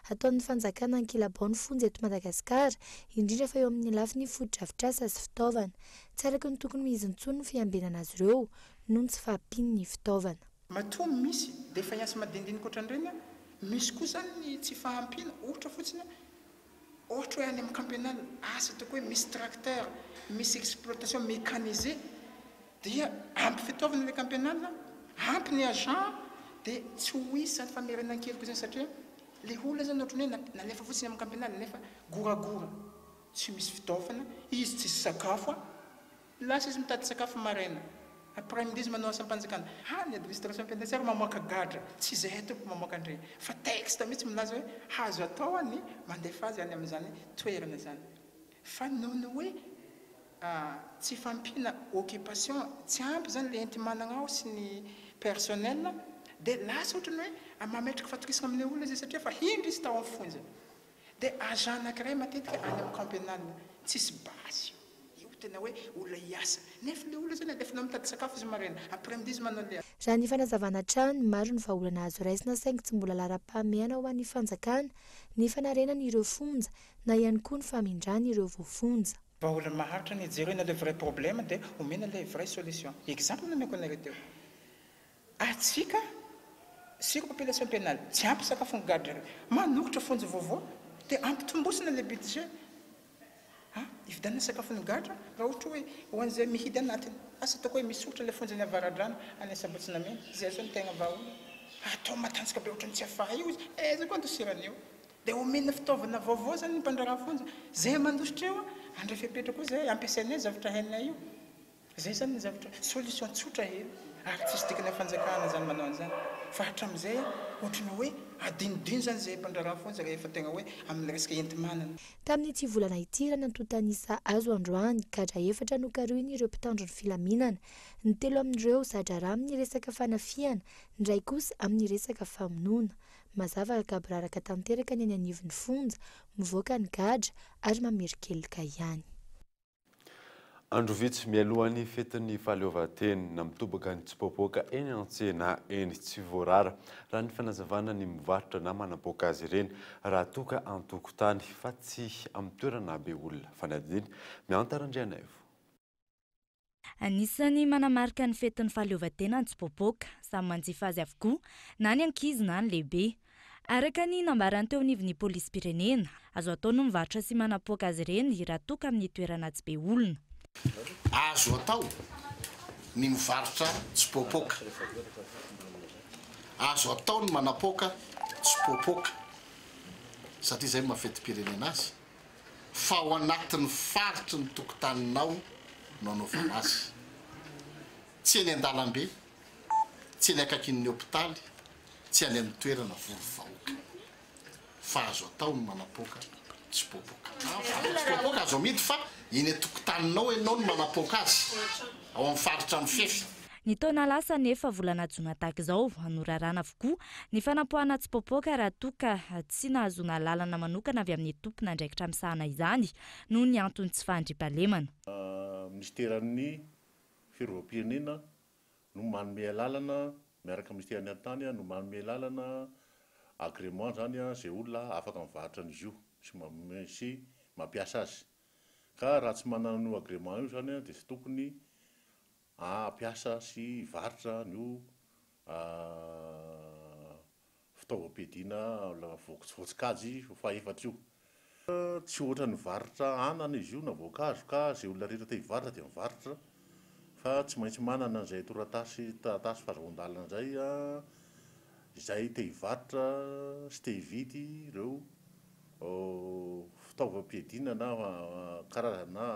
Ataon'ny fanjakana ankilabao ny fonja eto Madagasikara, indrindra fa eo amin'ny lafiny fotodrafitrasa sy fitaovana. Tsy araka ny tokony ho izy intsony ny fiambenana azy ireo noho ny tsy fahampian'ny fitaovana. Matoa misy défaillance madinidinika ohatran'ireny, misy koa izany ny tsy fahampiana, ohatra fotsiny, Ohatra hoe any amin'ny camp pénal, asa ataoko hoe misy tracteur, misy exploitation mécanisée, dia ampy fitaovana ilay camp pénal, ampy ny agent, dia tsy ho hisy izany famerenan-keloka izany satria ilay olona izany ohatran'ny hoe nalefa fotsiny amin'ny camp pénal nefa goragora, tsy misy fitaovana, izy tsisy sakafo an! Lasa izy mitady sakafo maraina, après midi izy manao asam-panjakana. Ha, ny administration pénitentiaire mamoaka gadra, tsy izahay tompoko mamoaka an'ireny, fa texte mihitsy milaza hoe azo atao ny mandefa azy any amin'izany toerana izany. Fa noho ny hoe tsy fahampiana occupation, tsy ampy izany ilay enti-manana ao sy ny personnel, dia lasa ohatran'ny hoe mametraka fatokisana amin'ilay olona izy satria efa hendry izy tao amin'ny fonja. Dia agent anakiray matetika any amin'ny camp pénal, tsisy basy io, io tena hoe olona hiasa, nefa ilay olona zany alefanao mitady sakafo izy maraina, après midi izy manao le. Raha ny fanazavana hatrany, maro ny vahaolana azo raisina saingy tsy mbola laharam-pahamehana ho an'ny fanjakana ny fanarenana ireo fonja na ihany koa ny famindrana ireo voafonja. Vahaolana maharitra ny jerena ilay vrai problème dia omena ilay vraie solution. Exemple nomeko anareo teo. Atsika surpopulation pénale, tsy ampy sakafo ny gadra reo, manoritra fonja vaovao dia ampitombosina le budget a, hividianana sakafo ny gadra raha ohatra hoe ho an'izay mihidy anatiny, asa ataoko hoe misoritra le fonjan'i Avaradrano any Asabotsy Namehana, zay zao no tegna vahaolana, atao matanjaka be ohatran'ny Tsiafahy io izy, aiza koa andosirana eo, dia omena fitaovana vaovao zany ny mpandraharaha fonja, zay mandositra eo handray fepetra koa zay, ampiasainay zavatra hainay io. Zay zany ny zavatra, solution tsotra he, ary tsisy dikany am fanjakana zany manao an'izany, fa hatramizay ohatry ny hoe adinodino zany zay mpandraharaha fonja rehefa tegna hoe amin'ny resaka enti-manana. Tamin'ity volana ity raha ny antontan'isa azo androany, gadra efatra nokarohin'ireo mpitandro ny filaminana. Ny telo amin'ireo za-draharaha amin'ny resaka fanafihana, ny iray kosa amin'ny resaka famonoana. Mazava fa gaboraraka tanteraka ny eny anivon'ny fonja, mivoaka ny gadra ary mamerin-keloka ihany. Andro vitsy mialohan'ny fetin'ny fahaleovantena, mitobaka ny tsipoapoaka eny an-tsena eny. Tsy voarara, raha ny fanazavana ny mivarotra na manapoaka azy ireny raha toa ka an-tokotany fa tsy amin'ny toerana be olona. Fanadihadiana Mihanta Randrianaivo. Anisan'ny manamarika ny fetin'ny fahaleovantena ny tsipoapoaka. Samy manjifa azy avokoa na ny ankizy na ny lehibe. Araka ny nambarany teo anivon'ny polisim-pirenena, azo atao ny mivarotra sy manapoaka azy ireny raha toa ka amin'ny toerana tsy be olona. Azo atao ny mivarotra tsipoapoaka. Azo atao ny manapoaka tsipoapoaka satria izay no maha fetim-pirenena azy fa ao anatin'ny faritry ny tokotaninao no anaovana azy. Tsy eny an-dalambe, tsy eny akaikin'ny hopitaly, tsy any amin'ny toerana vory vahoaka. Fa azo atao ny manapoaka tsipoapoaka. Tsipoapoaka azo amidy fa eny an-tokotaninao ianao no manapoaka azy, ao amin'ny faritra mifefy. Ny taona lasa anefa volana jona tahaka izao, norarana avokoa ny fanapoahana tsipoapoaka raha toa ka tsy nahazoana alalana manokana avy amin'ny tompon'andraikitra misahana izany noho ny antony tsy fahandriampahalemana. Minisiteran'ny Fiarovam-pirenena no manome alalana miaraka amin'ny minisiteran'ny Atitany no manome alalana agrément zany izay olona afaka mivarotra an'izy io sy manome sy mampiasa azy. Ka raha tsy manana an'io agrément io zany dia tsy tokony hampiasa sy hivarotra an'io Fitaovam-piadiana voatsikajy fahefatra io. Tsy ohatran'ny varotra anana izy io na voankazo ka izay olona rehetra te hivarotra dia mivarotra fa tsy maintsy manana an'izay toratasy taratasy fahazoan-dalana izay izay te hivarotra sy te hividy ireo fitaovam-piadiana na karazana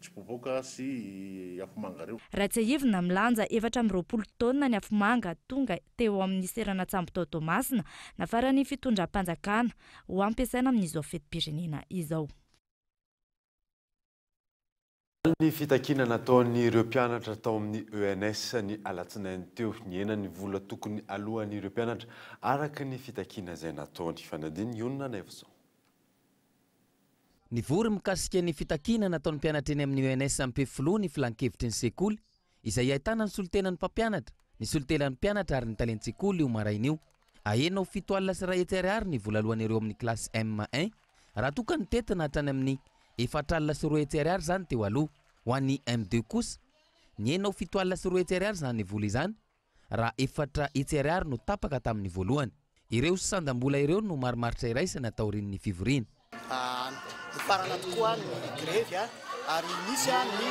Tsipoapoaka sy afomanga ireo. Raha tsiahivina, milanja 24 taonina ny afomanga tonga teo amin'ny seranan-tsambo tao Toamasina, nafaran'ny fitondram-panjakana ho ampiasaina amin'izao fetim-pirenena izao. Ny fitakiana nataon'ireo mpianatra tao amin'ny ENS ny alatsinainy teo. Nihena ny vola tokony aloan'ireo mpianatra araka ny fitakiana izay nataony. Fanadin'i Onona Naivoson. Nivory mikasika ny fitakiana nataon'ny mpianatra eny amin'ny ENS Ampefiloha ny filankevitry ny sekoly, izay ahitana ny solontenan'ny mpampianatra, ny solontenan'ny mpianatra ary ny talen-tsekoly io maraina io. Ahena ho 7 100 ariary ny vola aloan'ireo amin'ny kilasy M1, raha toa ka nitentina hatrany amin'ny 2 400 ariary izany teo aloha. Ho an'ny M2 kosa, nihena ho 2 700 ariary izany vola izany, raha 400 ariary no tapaka tamin'ny voalohany. Ireo sandam-bola ireo no marimaritra iraisana taorian'ny fivoriana. Nifarana tokoa ny grevy ary nisy ny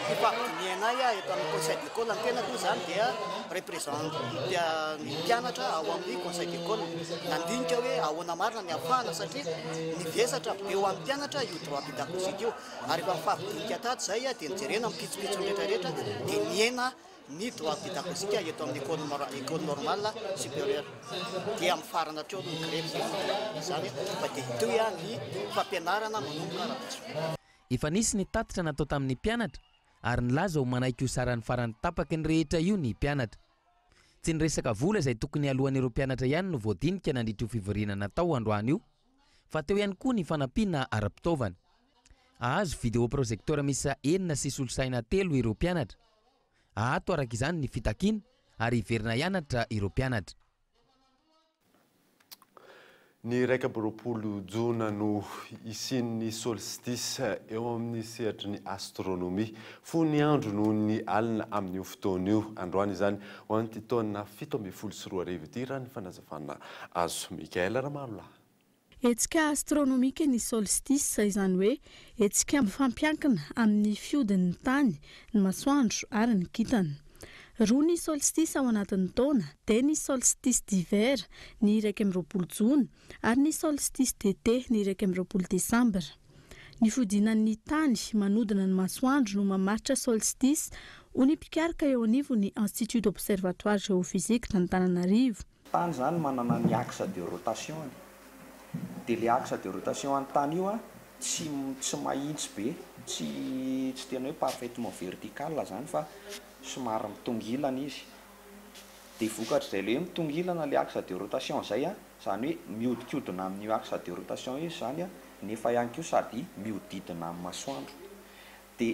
fifampidinihanay eto amin'ny conseil d'école. Ny tenako moa izany dia représente ny mpianatra ao amin'ny conseil d'école. Nandinika hoe ahoana marina ny hahafahana satria nivesatra be ho an'ny mpianatra io droit pédagogique io. Ary rehefa nifampidinika tato izay dia nijerena ny pitsopitsony rehetra rehetra dia nihena Ny droit pédagogique eto amin'ny école école normale supérieure dia mifarana hatreo aloha ny grevy izany izany fa dia hitohy ny fampianarana manomboka rahampitso. Efa nisy ny tatitra natao tamin'ny mpianatra ary nilaza ho manaiky io sarany farany tapaky ny rehetra io ny mpianatra. Tsy ny resaka vola izay tokony haloan'ireo mpianatra ihany no voadinika nandritra io fivoriana natao androany io fa teo ihany koa ny fanampiana ara-pitaovana. Hahazo vidéo projecteur miisa enina sy solosaina telo ireo mpianatra. Aato araka izany ny fitakiana ary hiverina hianatra ireo mpianatra. Ny 21 jona no hisian'ny solstice eo amin'ny sehatry ny astronomia. Fohy ny andro noho ny alina amin'io fotoana io. Androany izany ho an'ity taona 2017 ity raha ny fanazavana azo. Michaël Ramarolahy. Hetsika astronomika ny solstice, izany hoe hetsika mifampiankina amin'ny fihodin'ny tany, ny masoandro ary ny kintana. Roa ny solstice ao anatin'ny taona, dia ny solstice d'hiver ny 21 jona ary ny solstice d'été ny 21 desambra. Ny fihodinan'ny tany manodina ny masoandro no mamaritra solstice, hoy ny mpikaroka eo anivon'ny Institut d'Observatoire Géophysique d'Antananarivo. Tany zany manana ny axe de rotation-ny, de le axe de rotation an'ny tany io an tsy tsy mahitsy be, tsy tsy tena hoe parfaitement vertical zany fa somary mitongilana izy, de vokatr'izay le hoe mitongilana le axe de rotation zay an, zany hoe mihodinkodina amin'io axe de rotation io izy zany an, nefa ihany koa sady mihodidina amin'ny masoandro, de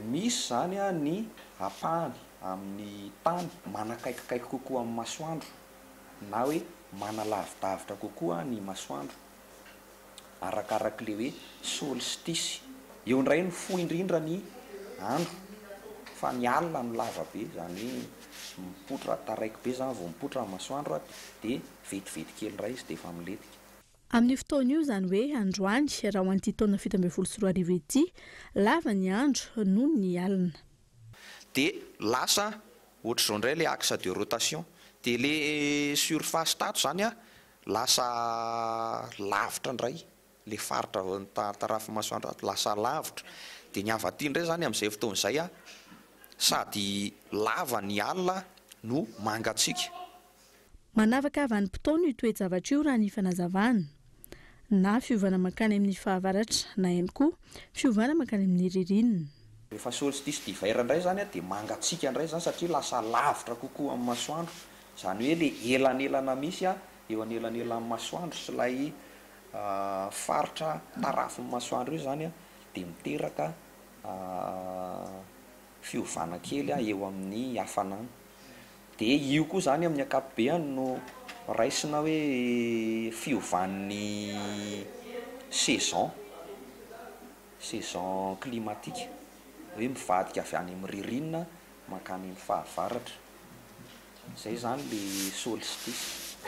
misy zany an ny ampahany amin'ny tany manakaikikaiky kokoa amin'ny masoandro na hoe manalavidavitra kokoa ny masoandro arakarak'ilay hoe solstice. Eo indray no fohy indrindra ny andro. Fa ny alina no lava be, izany hoe mipoitra taraiky be izany vao mipoitra ny masoandro dia vetivety kely indray izy dia efa milentika. Amin'io fotoana io, izany hoe androany, raha ho an'ity taona 2017 ity, lava ny andro noho ny alina. Dia lasa ohatr'izao indray ilay axe de rotation. Dia ilay surface tato izany an, lasa lavitra indray. Ilay faritra tarafin'ny masoandro ato lasa lavitra. Dia ny avy aty indray izany amin'izay fotoana izay an, sady lava ny alina no mangatsiaka. Manavaka vanim-potoana io toe-javatra io raha ny fanazavana. Na fiovana mankany amin'ny fahavaratra na ihany koa fiovana mankany amin'ny ririnina. Rehefa solstice d'hiver indray izany dia mangatsiaka indray izany satria lasa lavitra kokoa amin'ny masoandro. Izany hoe ilay elanelana misy eo anelanelan'ny masoandro sy ilay faritra tarafin'ny masoandro io izany dia miteraka fiovana kely eo amin'ny hafanana. Dia io koa izany amin'ny ankapobeany no raisina hoe fiovan'ny saison, saison climatique, hoe mivadika avy any amin'ny ririnina mankany amin'ny fahavaratra. Izay izany ilay solstice.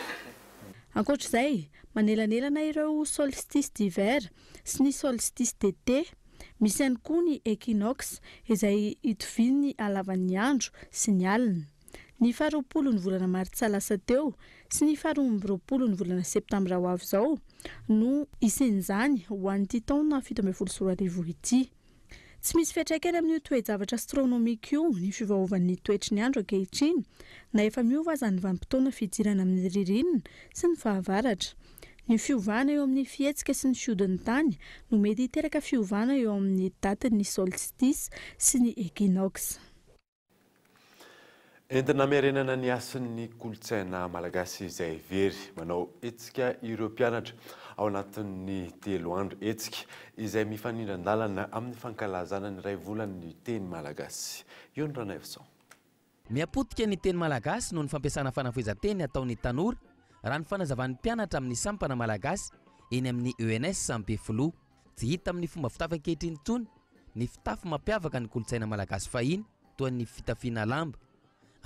Ankoatra izay, manelanelana ireo solstice d'hiver sy ny solstice d'été, misy ihany koa ny equinoxe izay itovian'ny halavan'ny andro sy ny alina. Ny faharoapolo ny volana martsa lasa teo sy ny faharoa amby roapolo ny volana septambra ho avy izao no hisian'izany ho an'ity taona 2017 ity. Tsy misy fiantraikany amin'io toe-javatra astronomika io ny fiovaovan'ny toetry ny andro ankehitriny, na efa miova aza ny vanim-potoana fidirana amin'ny ririnina sy ny fahavaratra. Ny fiovana eo amin'ny fihetsika sy ny fihodin'ny tany no mety hiteraka fiovana eo amin'ny datin'ny solstice sy ny equinoxe. Entina hamerenana ny hasin'ny kolontsaina malagasy izay very. Manao hetsika ireo mpianatra ao anatin'ny telo andro. Hetsika izay mifanindran-dalana amin'ny fankalazana ny iray volan'ny teny malagasy. Eo ny Ranaivoson. Mihapotika ny teny malagasy noho ny fampiasana fanafohezan-teny ataon'ny tanora, raha ny fanazavan'ny mpianatra amin'ny sampana malagasy eny amin'ny ENS Ampefiloha. Tsy hita amin'ny fomba fitafy ankehitriny intsony ny fitafy mampiavaka ny kolontsaina malagasy fahiny toa ny fitafiana lamba.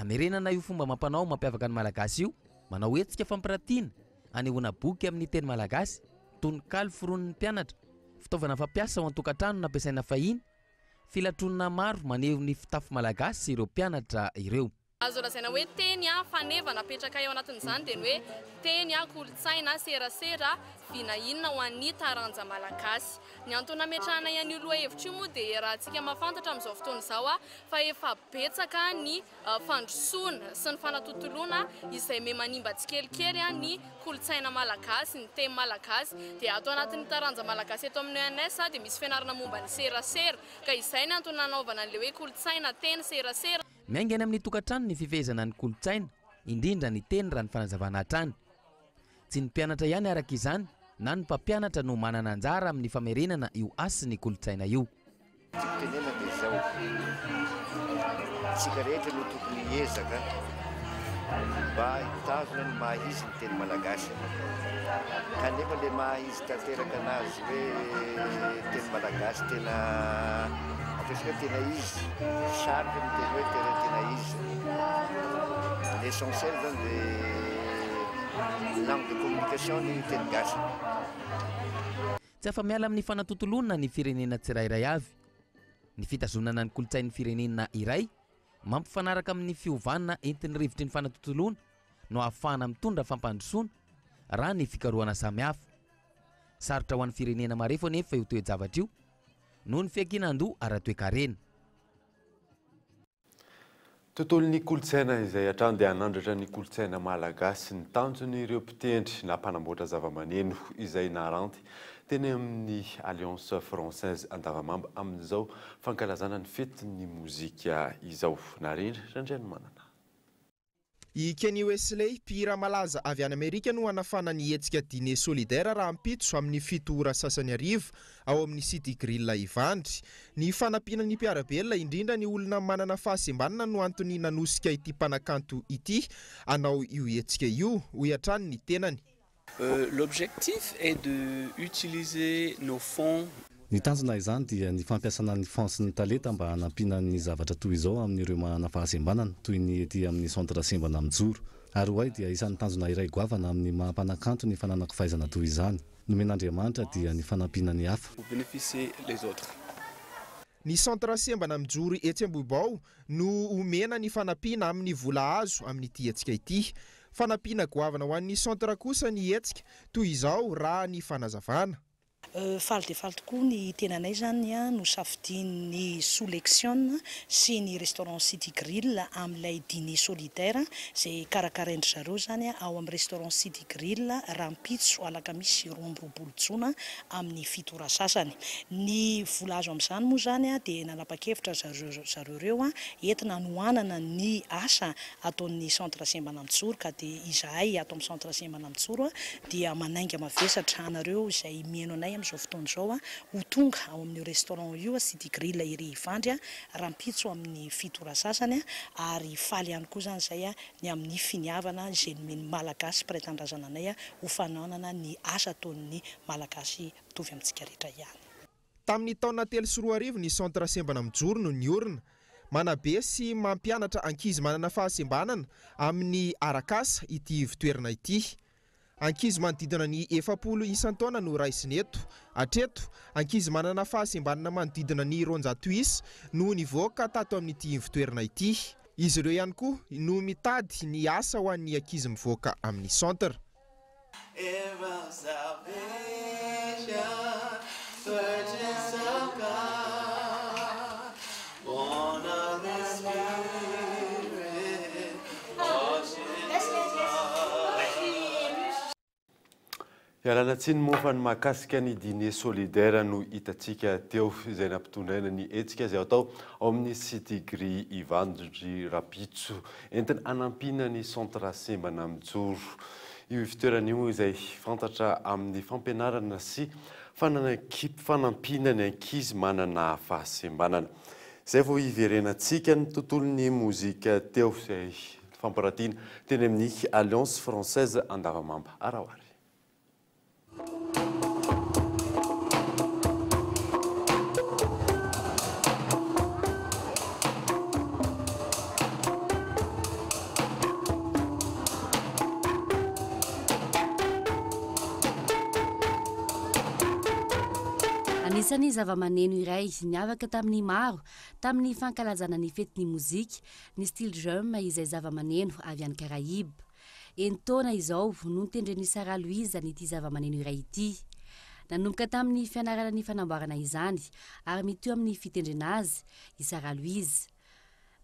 Amerenana io fomba amam-panao mampiavaka ny Malagasy io, manao hetsika fampiratiana, anehoana boky amin'ny teny malagasy, tononkalo foronin'ny mpianatra, fitaovana fampiasa ao an-tokantrano nampiasaina fahiny, filatroana maro maneho ny fitafy malagasy ireo mpianatra ireo. Azo lazaina hoe teny faneva napetrakay ao anatin'izany dia ny hoe teny, kolontsaina, serasera, vina inona ho an'ny taranja malagasy. Ny antony nametrahanay an'io lohahevitra io moa dia iarahantsika mahafantatra amin'izao fotoana izao fa efa betsaka ny fandrosoana sy ny fanatontoloana izay miha manimba tsikelikely ny kolontsaina malagasy, ny teny malagasy. Dia ato anatin'ny taranja malagasy eto amin'ny ENS dia misy fianarana momba ny serasera ka izay ny antony nanaovana an'ilay hoe kolontsaina, teny, serasera. Miainga any amin'ny tokantrano ny fifehezana ny kolontsaina, indrindra ny teny raha ny fanazavana hatrany. Tsy ny mpianatra ihany araka izany na ny mpampianatra no manana anjara amin'ny famerenana io hasin'ny kolontsaina io. Ny tiako tenenana dia izao, isika rehetra no tokony hiezaka mba hitazona ny maha izy ny teny malagasy. Kanefa ilay maha izy tanteraka anazy hoe teny malagasy tena ataontsika hoe tena izy, sarotra ny miteny hoe tena tena izy. L'essentiel zany dia langue de communication ny teny gasy. Tsy afa-miala amin'ny fanatontoloana ny firenena tsirairay avy. Ny fitazonana ny kolontsain'ny firenena iray mampifanaraka amin'ny fiovana entin'ny rivotry ny fanatontoloana no ahafahana mitondra fampandrosoana raha ny fikarohana samihafa. Sarotra ho an'ny firenena marefo anefa io toe-javatra io noho ny fiankinan-doha ara-toekarena. Tontolon'ny kolontsaina izay hatrany dia hanandratra ny kolontsaina malagasy ny tanjon'ireo mpitendry na mpanamboatra zavamaneno izay naranty teny amin'ny Alliance Française Andavamamba amin'izao fankalazana ny fetin'ny mozika izao. Narindra Randrianomanana. I Kenny Wesley, mpihira malaza avy any Amerika no hanafana ny hetsika Dîner Solidaire rahampitso amin'ny fito ora sasany hariva ao amin'ny City Grill Ivandry. Ny fanampiana ny mpiara-belona, indrindra ny olona manana fahasembanana no antony nanosika ity mpanakanto ity hanao io hetsika io, hoy hatrany ny tenany. L'objectif est de utiliser nos fonds. Ny tanjona izany dia ny fampiasana ny fonds sy ny talenta mba hanampiana ny zavatra toy izao amin'ireo manana fahasembanana, toy ny ety amin'ny Centre Sembana Mijoro. Ary ho ahy dia isan'ny tanjona iray goavana amin'ny maha mpanakanto ny fananako fahaizana toy izany. Nomen'Andriamanitra dia ny fanampiana ny hafa. Pour bénéficier les autres. Ny Centre Sembana Mijoro etsy Ambohibao no omena ny fanampiana amin'ny vola azo amin'ity hetsika ity. Fanampiana goavana ho an'ny Centre kosa ny hetsika toy izao raha ny fanazavana. Faly dia faly tokoa ny tenanay izany nosafidian'ny Soulection sy ny restaurant City Grill amin'ilay dîner solidaire izay karakarain-dry zareo izany ao amin'ny restaurant City Grill rahampitso alakamisy 22 jona amin'ny fito ora sasany. Ny vola azo amin'izany moa izany dia nanapa-kevitra zareo zareo ireo entina hanohanana ny asa ataon'ny Centre Sembana Mijoro ka dia izahay ato amin'ny Centre Sembana Mijoro dia manainga mavesatra anareo izay mihaino anay amin'izao fotoana izao ho tonga ao amin'io restaurant io, City Grill ery Ivandry, rahampitso amin'ny fito ora sasany, ary faly ihany koa izany izay ny amin'ny finiavana izay nomen'ny Malagasy mpiray tanindrazana anay ho fanohanana ny asa ataon'ny Malagasy mitovy amintsika rehetra ihany. Tamin'ny taona 2003 ny Centre Sembana Mijoro no niorina. Manabe sy mampianatra ankizy manana fahasembanana amin'ny arak'asa ity ivon-toerana ity. Ankizy manodidina ny 40 isan-taona no raisina eto. Hatreto, ankizy manana fahasembanana manodidina ny 200 isa no nivoaka tato amin'ity ivon-toerana ity. Izy ireo ihany koa no mitady ny asa ho an'ny ankizy mivoaka amin'ny centre. Ialana tsiny moa fa ny mahakasika ny dîner solidaire no hitantsika teo izay nampitondraina ny hetsika izay atao ao amin'ny City Gris Ivandry rahampitso entina hanampiana ny Centre Sembana Mijoro. Io ivontoerana io izay fantatra amin'ny fampianarana sy fanampiana ny ankizy manana fahasembanana. Izay vao hiverenantsika ny tontolon'ny mozika teo izay fampirantiana teny amin'ny Alliance Française Andavamamba. Araho ary. Anisan'ny zavamaneno iray niavaka tamin'ny maro tamin'ny fankalazana ny fetin'ny mozika ny steel drum izay zavamaneno avy any Caraïbes. Enin-taona izao no notendren'i Sarah Louise an'ity zavamaneno iray ity. Nanomboka tamin'ny fianarana ny fanamboarana izany ary mitohy amin'ny fitendrena azy i Sarah Louise.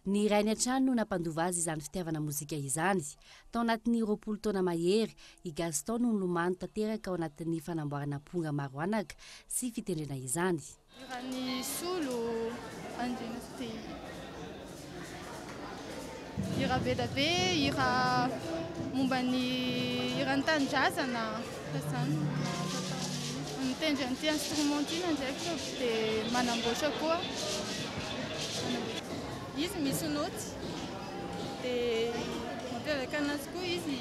Ny rainy hatrany no nampandova azy izany fitiavana mozika izany. Tao anatin'ny 20 taona mahery, i Gaston no nilomano tanteraka ao anatin'ny fanamboarana amponga maro anaka sy fitendrena izany. Hiran'i Solo Andriana dia hira be dia be, hira momba ny hiran'ny tanindrazana, fa izany no natao. Mitendry an'ity instrument ity ndraiky dia manamboatra koa. Izy misy noty dia mampiavaka anazy koa izy,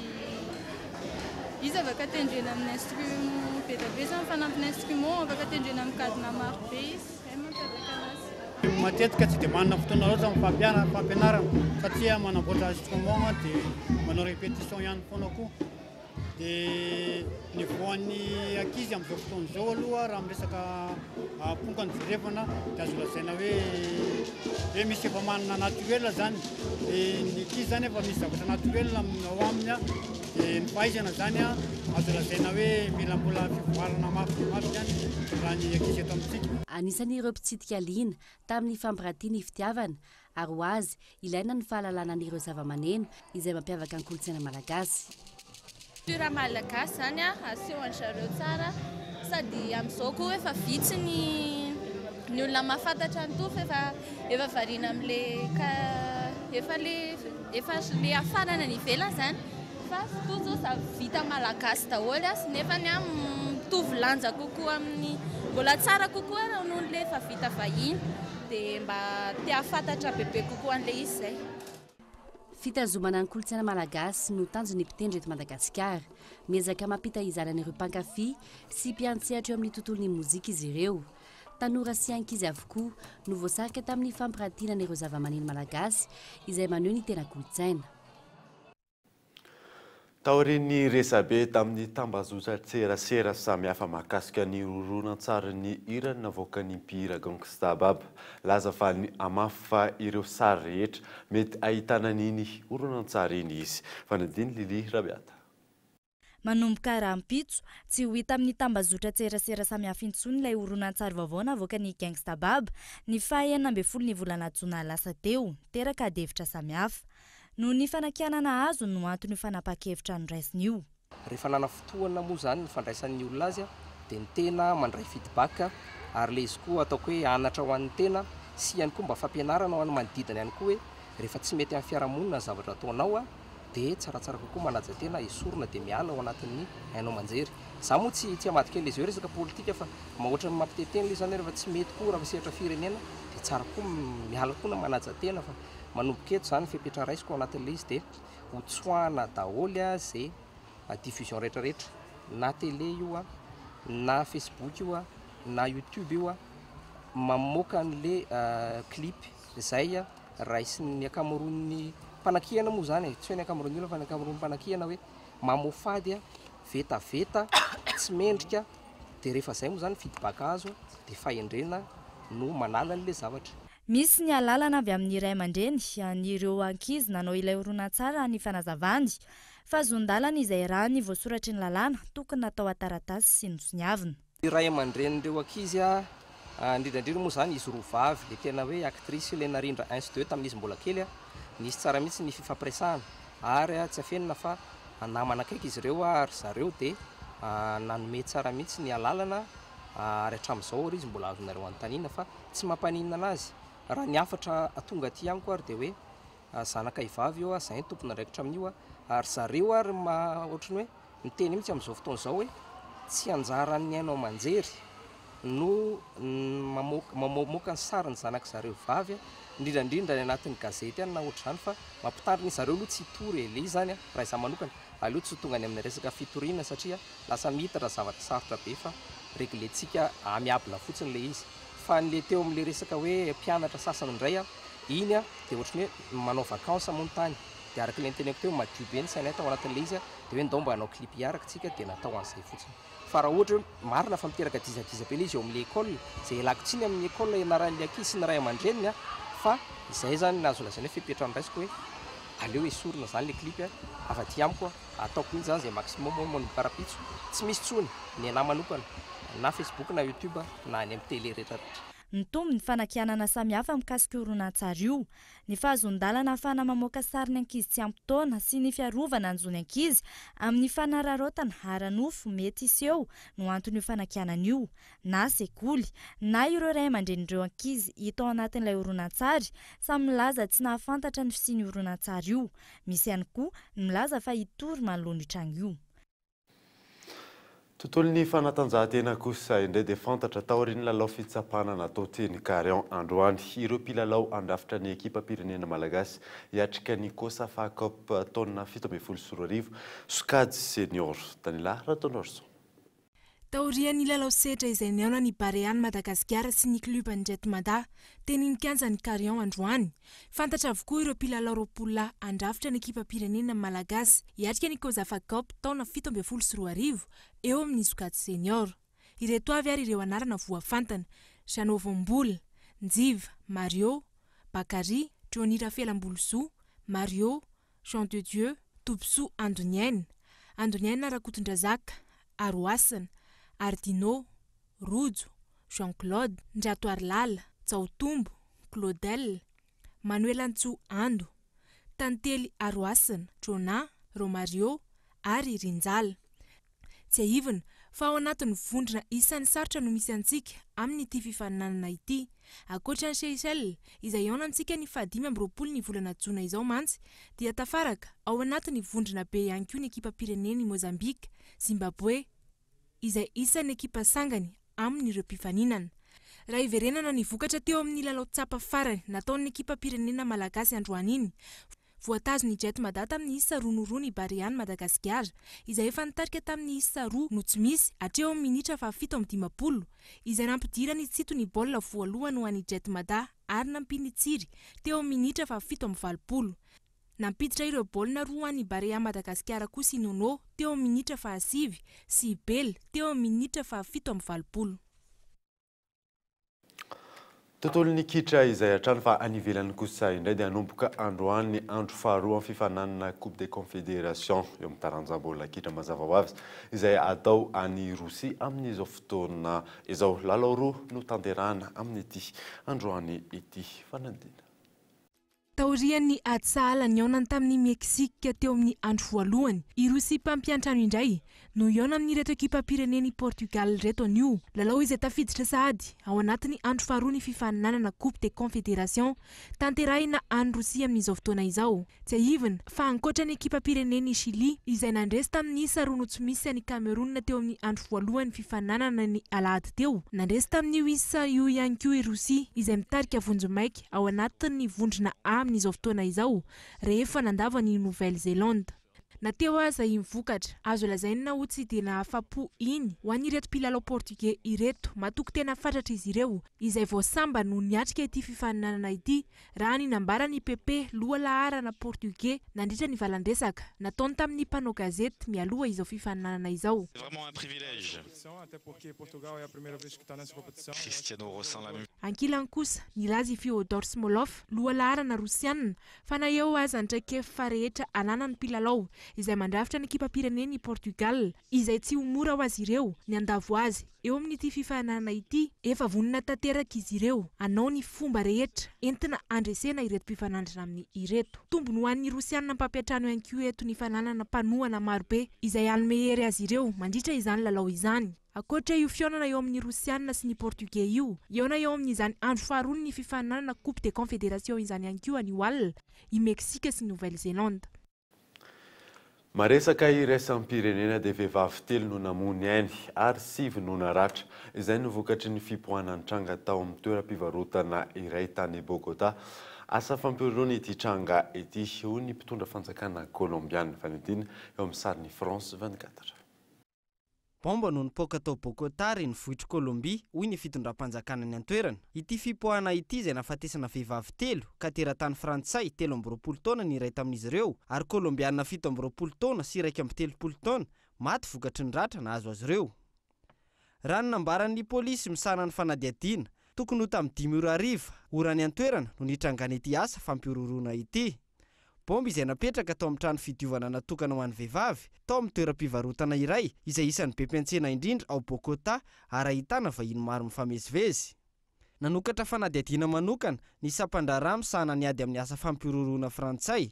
izy afaka tendrena amin'ny instrument be dia be izany, fanampin'ny instrument afaka tendrena amin'ny gadona maro be izy, izay no mampiavaka anazy. Matetika tsy dia manana fotoana loatra amin'ny fampianarana satria manamboatra instrument dia manao répétition ihany foana koa. Dia ny voan'ny ankizy amin'izao fotoana izao aloha raha amin'ny resaka amponga no jerevana dia azo lazaina hoe hoe misy efa manana naturel zany. Dia ny ankizy zany efa misy zavatra naturel ao aminy a. Dia ny fahaizana zany a, azo lazaina hoe mila mbola fivoarana mafy dia mafy zany raha ny ankizy eto amintsika. Anisan'ireo mpitsidika liana tamin'ny fampirantiana ny fitiavana ary ho azy, ilaina ny fahalalana an'ireo zavamaneno izay mampiavaka ny kolontsaina malagasy. Culture malagasy zany a, aseho an-dry zareo tsara, sady amin'izao koa efa vitsy ny ny olona mahafantatra an'itoa fa efa efa variana amin'le ka efa le efa le hafarana any ivelany zany fa toa zao za vita malagasy daholo a, nefany a mitovy lanja kokoa amin'ny mbola tsara kokoa raha noho le efa vita vahiny. Dia mba te hahafantatra bebe kokoa an'ilay izy izay. Fitazomana ny kolontsaina malagasy no tanjon'ny mpitendry eto Madagasikara. Miezaka mampita izany an'ireo mpankafy sy mpiantsehatra eo amin'ny tontolon'ny mozika izy ireo. Tanora sy ankizy avokoa no voasarika tamin'ny fampirantiana ireo zavamaneno malagasy izay maneho ny tena kolontsaina. Taorian'ny resabe tamin'ny tambazotran-tserasera samihafa mahakasika ny horonantsarin'ny hira navoakan'ny mpihira Gangsta Baba, laza fa hamafa ireo sary rehetra mety ahitana an'iny horonantsary iny izy. Fanadino Lily Rabiata. Manomboka rahampitso, tsy ho hita amin'ny tambazotran-tserasera samihafa intsony ilay horonantsary vaovao navoakan'i Gangsta Baba ny faha 16 ny volana jona lasa teo, niteraka adihevitra samihafa. Noho ny fanakianana azo no anton'io fanapahan-kevitra noraisiny io. Rehefa nanafotohana moa izany ny fandraisan'ny olona azy dia ny tena mandray feedback ary ilay izy koa ataoko hoe anatra ho an'ny tena sy ihany koa mba fampianarana ho an'ny manodidina ihany koa hoe rehefa tsy mety amin'ny fiarahamonina ny zavatra ataonao dia tsaratsara kokoa manaja tena, esorina dia miala ao anatin'ny haino aman-jery. Izaho moa tsy tsy hamadika an'ilay izy hoe resaka politika fa ohatran'ny mampiteniteny ilay izy izany hoe rehefa tsy mety koa raha sehatra firenena dia tsara koa miala koa na manaja tena fa Manomboka eto izany ny fepetra raisiko ao anatin'ilay izy dia ho tsoahana daholo izay diffusion rehetra rehetra na télé io na facebook io na youtube io mamoaka an'ilay clip izay raisin'ny ankamaroan'ny mpanakihana moa izany e, tsy hoe ny ankamaroan'ny olona fa ny ankamaroan'ny mpanakihana hoe mamoafady vetaveta tsy mendrika dia rehefa izay moa izany feedback azo dia fahendrena no manala an'ilay zavatra. Misy ny alalana avy amin'ny ray aman-dreny an'ireo ankizy nanao ilay horonantsary raha ny fanazavany. Fahazoan-dalana izay raha ny voasoratry ny lalàna, tokony natao an-taratasy sy nosoniavina. Ny ray aman-drenin'ireo ankizy, indrindra indrindra moa izany izy roa vavy, ilay tena hoe actrice ilay narindra un sy deux tamin'izy mbola kely, nisy tsara mihitsy ny fifampiresahana ary tsy afenina fa namana akaiky izy ireo ary zareo dia nanome tsara mihitsy ny alalana ary hatramin'izao ary izy mbola azonareo anontaniana fa Tsy mampaninona anazy. Raha ny hafatra tonga aty amiko ary dia hoe zanakay vavy io, zay no tompon'andraikitra amin'io ary zareo ary ma ohatran'ny hoe miteny mihitsy amin'izao fotoana izao hoe tsy anjaran'ny haino aman-jery no mamoaka mamoaka ny sarin'ny zanak'i zareo vavy indrindra indrindra any anatin'ny gazety any na ohatr'izany fa mampitandrina zareo aloha tsy hitory e, ilay izy izany raha izaho manokana aleo tsy ho tonga any amin'ny resaka fitoriana satria lasa miditra zavatra sarotra be fa reglentsika amiable fotsiny ilay izy. Fa ny le teo amin'le resaka hoe mpianatra sasany indray an, iny an dia ohatran'ny hoe manao vacances moa ny tany, dia araka ilay noteneniko teo madio be ny sainay tao anatin'ilay izy an, dia hoe ndao mba hanao clip hiaraka tsika dia natao an'izay fotsiny. Fa raha ohatra hoe marina fa miteraka disadisa be ilay izy eo amin'ilay école, izay ialako tsiny amin'ny école ianaran'ilay ankizy sy ny ray aman-dreniny an, fa izay izany no azo lazaina hoe fepetra noraisiko hoe aleo esorina izany ilay clip an, avy aty amiko an. Ataoko mihitsy zany zay maximum hoe manomboka rapitso tsy misy tsony ny anah manokana na facebook na youtube na any am tele rehetra rehetra. Nitombo ny fanakianana samihafa mikasika io horonantsary io. Ny fahazoan-dalana ahafahana mamoaka sarin'ny ankizy tsy ampy taona sy ny fiarovana ny zon'ny ankizy amin'ny fanararaotana ara-nofo mety hiseho no anton'io fanakianana io. Na sekoly, na ireo ray aman-drenin'ireo ankizy hita ao anatin'ilay horonantsary, samy milaza tsy nahafantatra ny fisian'io horonantsary io. Misy ihany koa ny milaza fa hitory manoloana io tranga io. Tontolon'ny fanatanjahantena kosa indray dia fantatra taorian'ny lalao fitsapana natao teny Carion androany ireo mpilalao handrafitra ny ekipam-pirenena malagasy hiatrika ny Cosafa Cup taona 2017 sokajy senior. Daniela Ratonarison. Taorian'ny lalao setra izay nihaona ny Barean'i Madagasikara sy ny klioban'ny Jet Mada teny ny kianjan'ny Carion androany. Fantatra avokoa ireo mpilalao 20 lahy handrafitra ny ekipam-pirenena malagasy hiatrika ny Cosafa Cup taona 2017 eo amin'ny sokajy senior. Ireto avy ary ireo anarana voafantana, Jeannot Voambola, Njiva, Mario, Bakary, Johnny Rafelambolosoa, Mario, Jean de Dieu, Tobisoa Andoniaina, Andoniaina Rakotondrazaka, Arohasina, Ardino, Rojo, Jean Claude, Ndratoarilala, Jaotombo, Claudel, Manoelantsoa Ando, Tantely Arohasina, Jonah, Romario ary Rinjala. Tsiahivina fa ao anatin'ny vondrona isan'ny sarotra no misy antsika amin'ity fifaninanana ity. Ankoatra an'i Seychelles, izay hihaona amintsika ny faha-25 ny volana jona izao mantsy, dia tafaraka ao anatin'ny vondrona B ihany koa ny ekipam-pirenen'i Mozambika, Zimbabwe, izay isan'ny ekipa sangany amin'ireo mpifaninana. Raha hiverenana ny vokatra teo amin'ny lalao tsapa farany nataon'ny ekipam-pirenena malagasy androany iny, Voatazon'ny Jet Mada tamin'ny isa 2-2 ny Barean'i Madagasikara, izay efa nitarika tamin'ny isa roa no tsy misy hatreo amin'ny minitra faha-57, izay nampidiran'i Tsito ny baolina voalohany ho an'ny Jet Mada ary nampian'i Tsiry teo amin'ny minitra faha-87. Nampiditra ireo baolina roa ho an'ny Barea Madagasikara kosa i Nono teo amin'ny minitra faha-9 sy i Bela teo amin'ny minitra faha-87. Tontolon'ny kitra izay hatrany fa any ivelany kosa indray dia hanomboka androany ny andro faharoa amin'ny fifaninanana Coupe des Confédérations eo amin'ny taranja baolina kitra mazava ho avy izay atao any Rosia amin'izao fotoana izao. Lalao roa no tanterahana amin'ity androany ity fanadinana. Taorian'ny ady sahala nihaonany tamin'i Mexique teo amin'ny andro voalohany, i Rosia mpampiantrano indray no hihaona amin'ireto ekipam-pirenen'i Portugal ireto anio. Lalao izay tafiditra sahady ao anatin'ny andro faharoa ny fifaninanana Coupe des Confédérations tanterahina any Rosia amin'izao fotoana izao. Tsiahivina fa ankoatra ny ekipam-pirenen'i Chili izay nandresy tamin'ny isa roa no tsy misy an'i Cameroun teo amin'ny andro voalohan'ny fifaninanana ny alahady teo, nandresy tamin'io isa io ihany koa i Rosia izay mitarika vonjimaika ao anatin'ny vondrona A amin'izao fotoana izao rehefa nandavo an'i Nouvelle-Zélande. Na teo aza iny vokatra azo lazaina ho tsy dia nahafa-po iny ho an'ireto mpilalao portugais ireto, matoky tena fatratra izy ireo izay vao sambany no niatrika ity fifaninanana ity raha ny nambaran'i Pepe, lohalaharana portugais nandritra ny valan-dresaka nataony tamin'ny mpanao gazety mialoha izao fifaninanana izao. Ankilany kosa, nilaza i Fyodor Smolov, lohalaharana rosiana, fa na eo aza ny traikefa rehetra ananan'ny mpilalao izay mandrafitra ny ekipam-pirenen'i Portugal, izay tsy ho mora ho azy ireo ny handavo azy eo amin'ity fifaninanana ity, efa vonona tanteraka izy ireo hanao ny fomba rehetra entina handresena ireto mpifanandrina aminy ireto. Tombony ho an'ny Rosiana mpampiantrano ihany koa eto ny fananana mpanohana marobe izay hanome hery azy ireo mandritra izany lalao izany. Ankoatra io fihaonana eo amin'ny Rosiana sy ny Portugais io, hihaona eo amin'izany andro faharoan'ny fifaninanana Coupe des Confédérations izany ihany koa anio alina i Meksika sy Nouvelle-Zélande. Maresaka iraisam-pirenena dia vehivavy telo no namoy ny ainy ary sivy no naratra. Izay no vokatry ny fipoahana nitranga tao amin'ny toeram-pivarotana iray tany Bogota. Asa fampihorohoroana ity tranga ity, hoy ny mpitondra fanjakana Kolombiana. Fanadihadiana eo amin'ny sarin'ny France 24. Baomba no nipoaka tao Bogotá, renivohitr'i Kolombia, hoy ny fitondram-panjakana any an-toerana. Ity fipoahana ity izay nahafatesana vehivavy telo, ka teratany frantsay, 23 taona ny iray tamin'izy ireo, ary kolombiana 27 taona sy 31 taona, maty vokatry ny ratra nahazo azy ireo. Raha ny nambaran'ny polisy misahana ny fanadihadiana, tokony ho tamin'ny dimy ora hariva, ora any an-toerana, no nitrangan'ity asa fampihorohoroana ity. Baomba izay napetraka tao amin'ny trano fidiovana natokana ho an'ny vehivavy, tao amin'ny toeram-pivarotana iray izay isan'ny be mpiantsena indrindra ao Bogotá ary ahitana vahiny maro mifamezivezy. Nanokatra fanadihadiana manokana ny sampan-draharaha misahana ny ady amin'ny asa fampihorohoroana frantsay.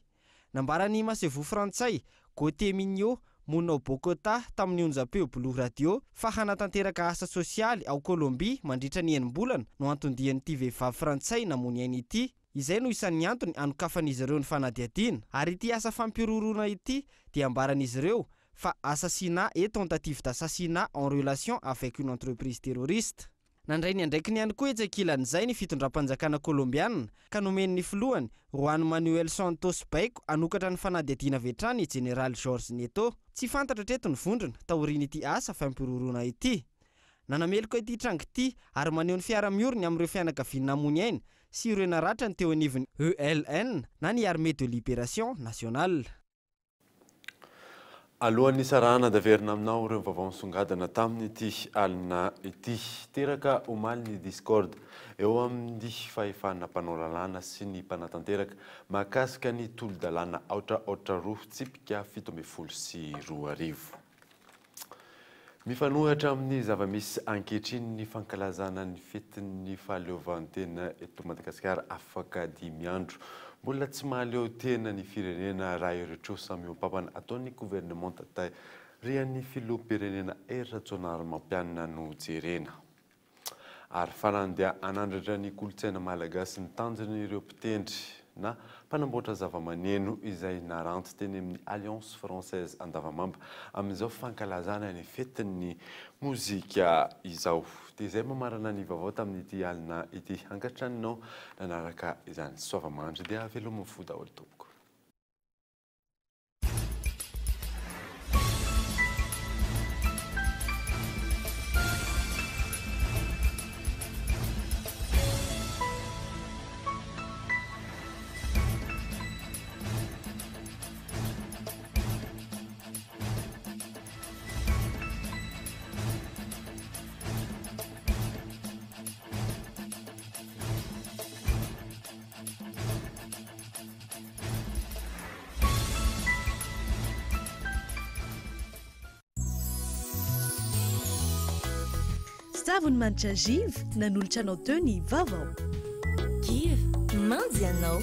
Nambaran'ny masoivoho frantsay, Gauthier Mignot, monina ao Bogotá tamin'ny onjam-peo Blue Radio fa hanatanteraka asa sosialy ao Kolombia mandritra ny enim-bolana no anton-dian'ity vehivavy frantsay namoy aina ity. Izay no isan'ny antony anokafan'izy ireo ny fanadihadiana. Ary ity asa fampihorohoroana ity dia ambaran'izy ireo fa assassinat et tentative d'assassinat en relation avec une entreprise terroriste. Nandray ny andraikiny ihany koa etsy ankilan'izay ny fitondram-panjakana Kolombiana ka nomen'ny filohany, Juan Manuel Santos baiko hanokatra ny fanadihadiana avy hatrany i Jeneraly Jorge Nieto. Tsy fantatra hatreto ny vondrona taorian'ity asa fampihorohoroana ity. Nanameloka ity tranga ity ary maneho ny fiara-mioriny amin'ireo fianakaviana namoy aina sy ireo naratra ny teo anivon'ny ELN na ny Armée de Libération Nationale. Alohan'ny hisarahana dia averina aminao ireo vaovao nisongadina tamin'ity alina ity. Teraka omaly ny discorde eo amin'ny fahefana mpanao lalàna sy ny mpanatanteraka mahakasika ny tolo-dalàna aotra aotra roa tsipika 2017. Mifanohitra amin'ny zava-misy ankehitriny ny fankalazana ny fetin'ny fahaleovantena eto Madagasikara afaka dimy andro. Mbola tsy mahaleo tena ny firenena raha ireo trosa mihoa-pampana ataon'ny governemanta tarihan'ny filoham-pirenena Hery Rajaonarimampianina no jerena. Ary farany dia hanandratra ny kolontsaina malagasy ny tanjon'ireo mpitendry na mpanamboatra zavamaneno izay naranty teny amin'ny Alliance Française Andavamamba amin'izao fankalazana ny fetin'ny mozika izao. Dia izay mamarana ny vaovao tamin'ity alina ity. Ankasitraninao nanaraka izany. Soava mandry dia veloma fo daholo tompoko. Savony manitra Giv nanolotra anao teo ny vaovao. Giv, manjy anao.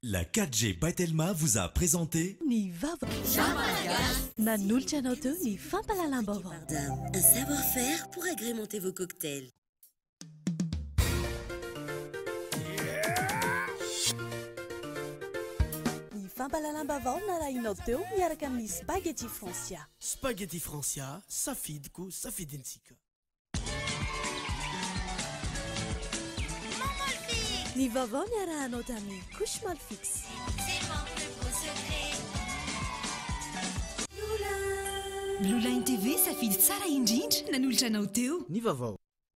La 4G by Telma vous a présenté Ny vaovao. Nanolotra anao teo ny fampahalalam-baovao. Un savoir-faire pour agrémenter vos cocktails. Ny fampahalalam-baovao narahinao teo miaraka amin'ny Spaghetti Francia. Spaghetti Francia, safidiko, safidintsika. Ny vaovao niarahanao tamin'ny Couche Molfix. Blue Line TV safidy tsara indrindra nanolotra anao teo. Ny vaovao.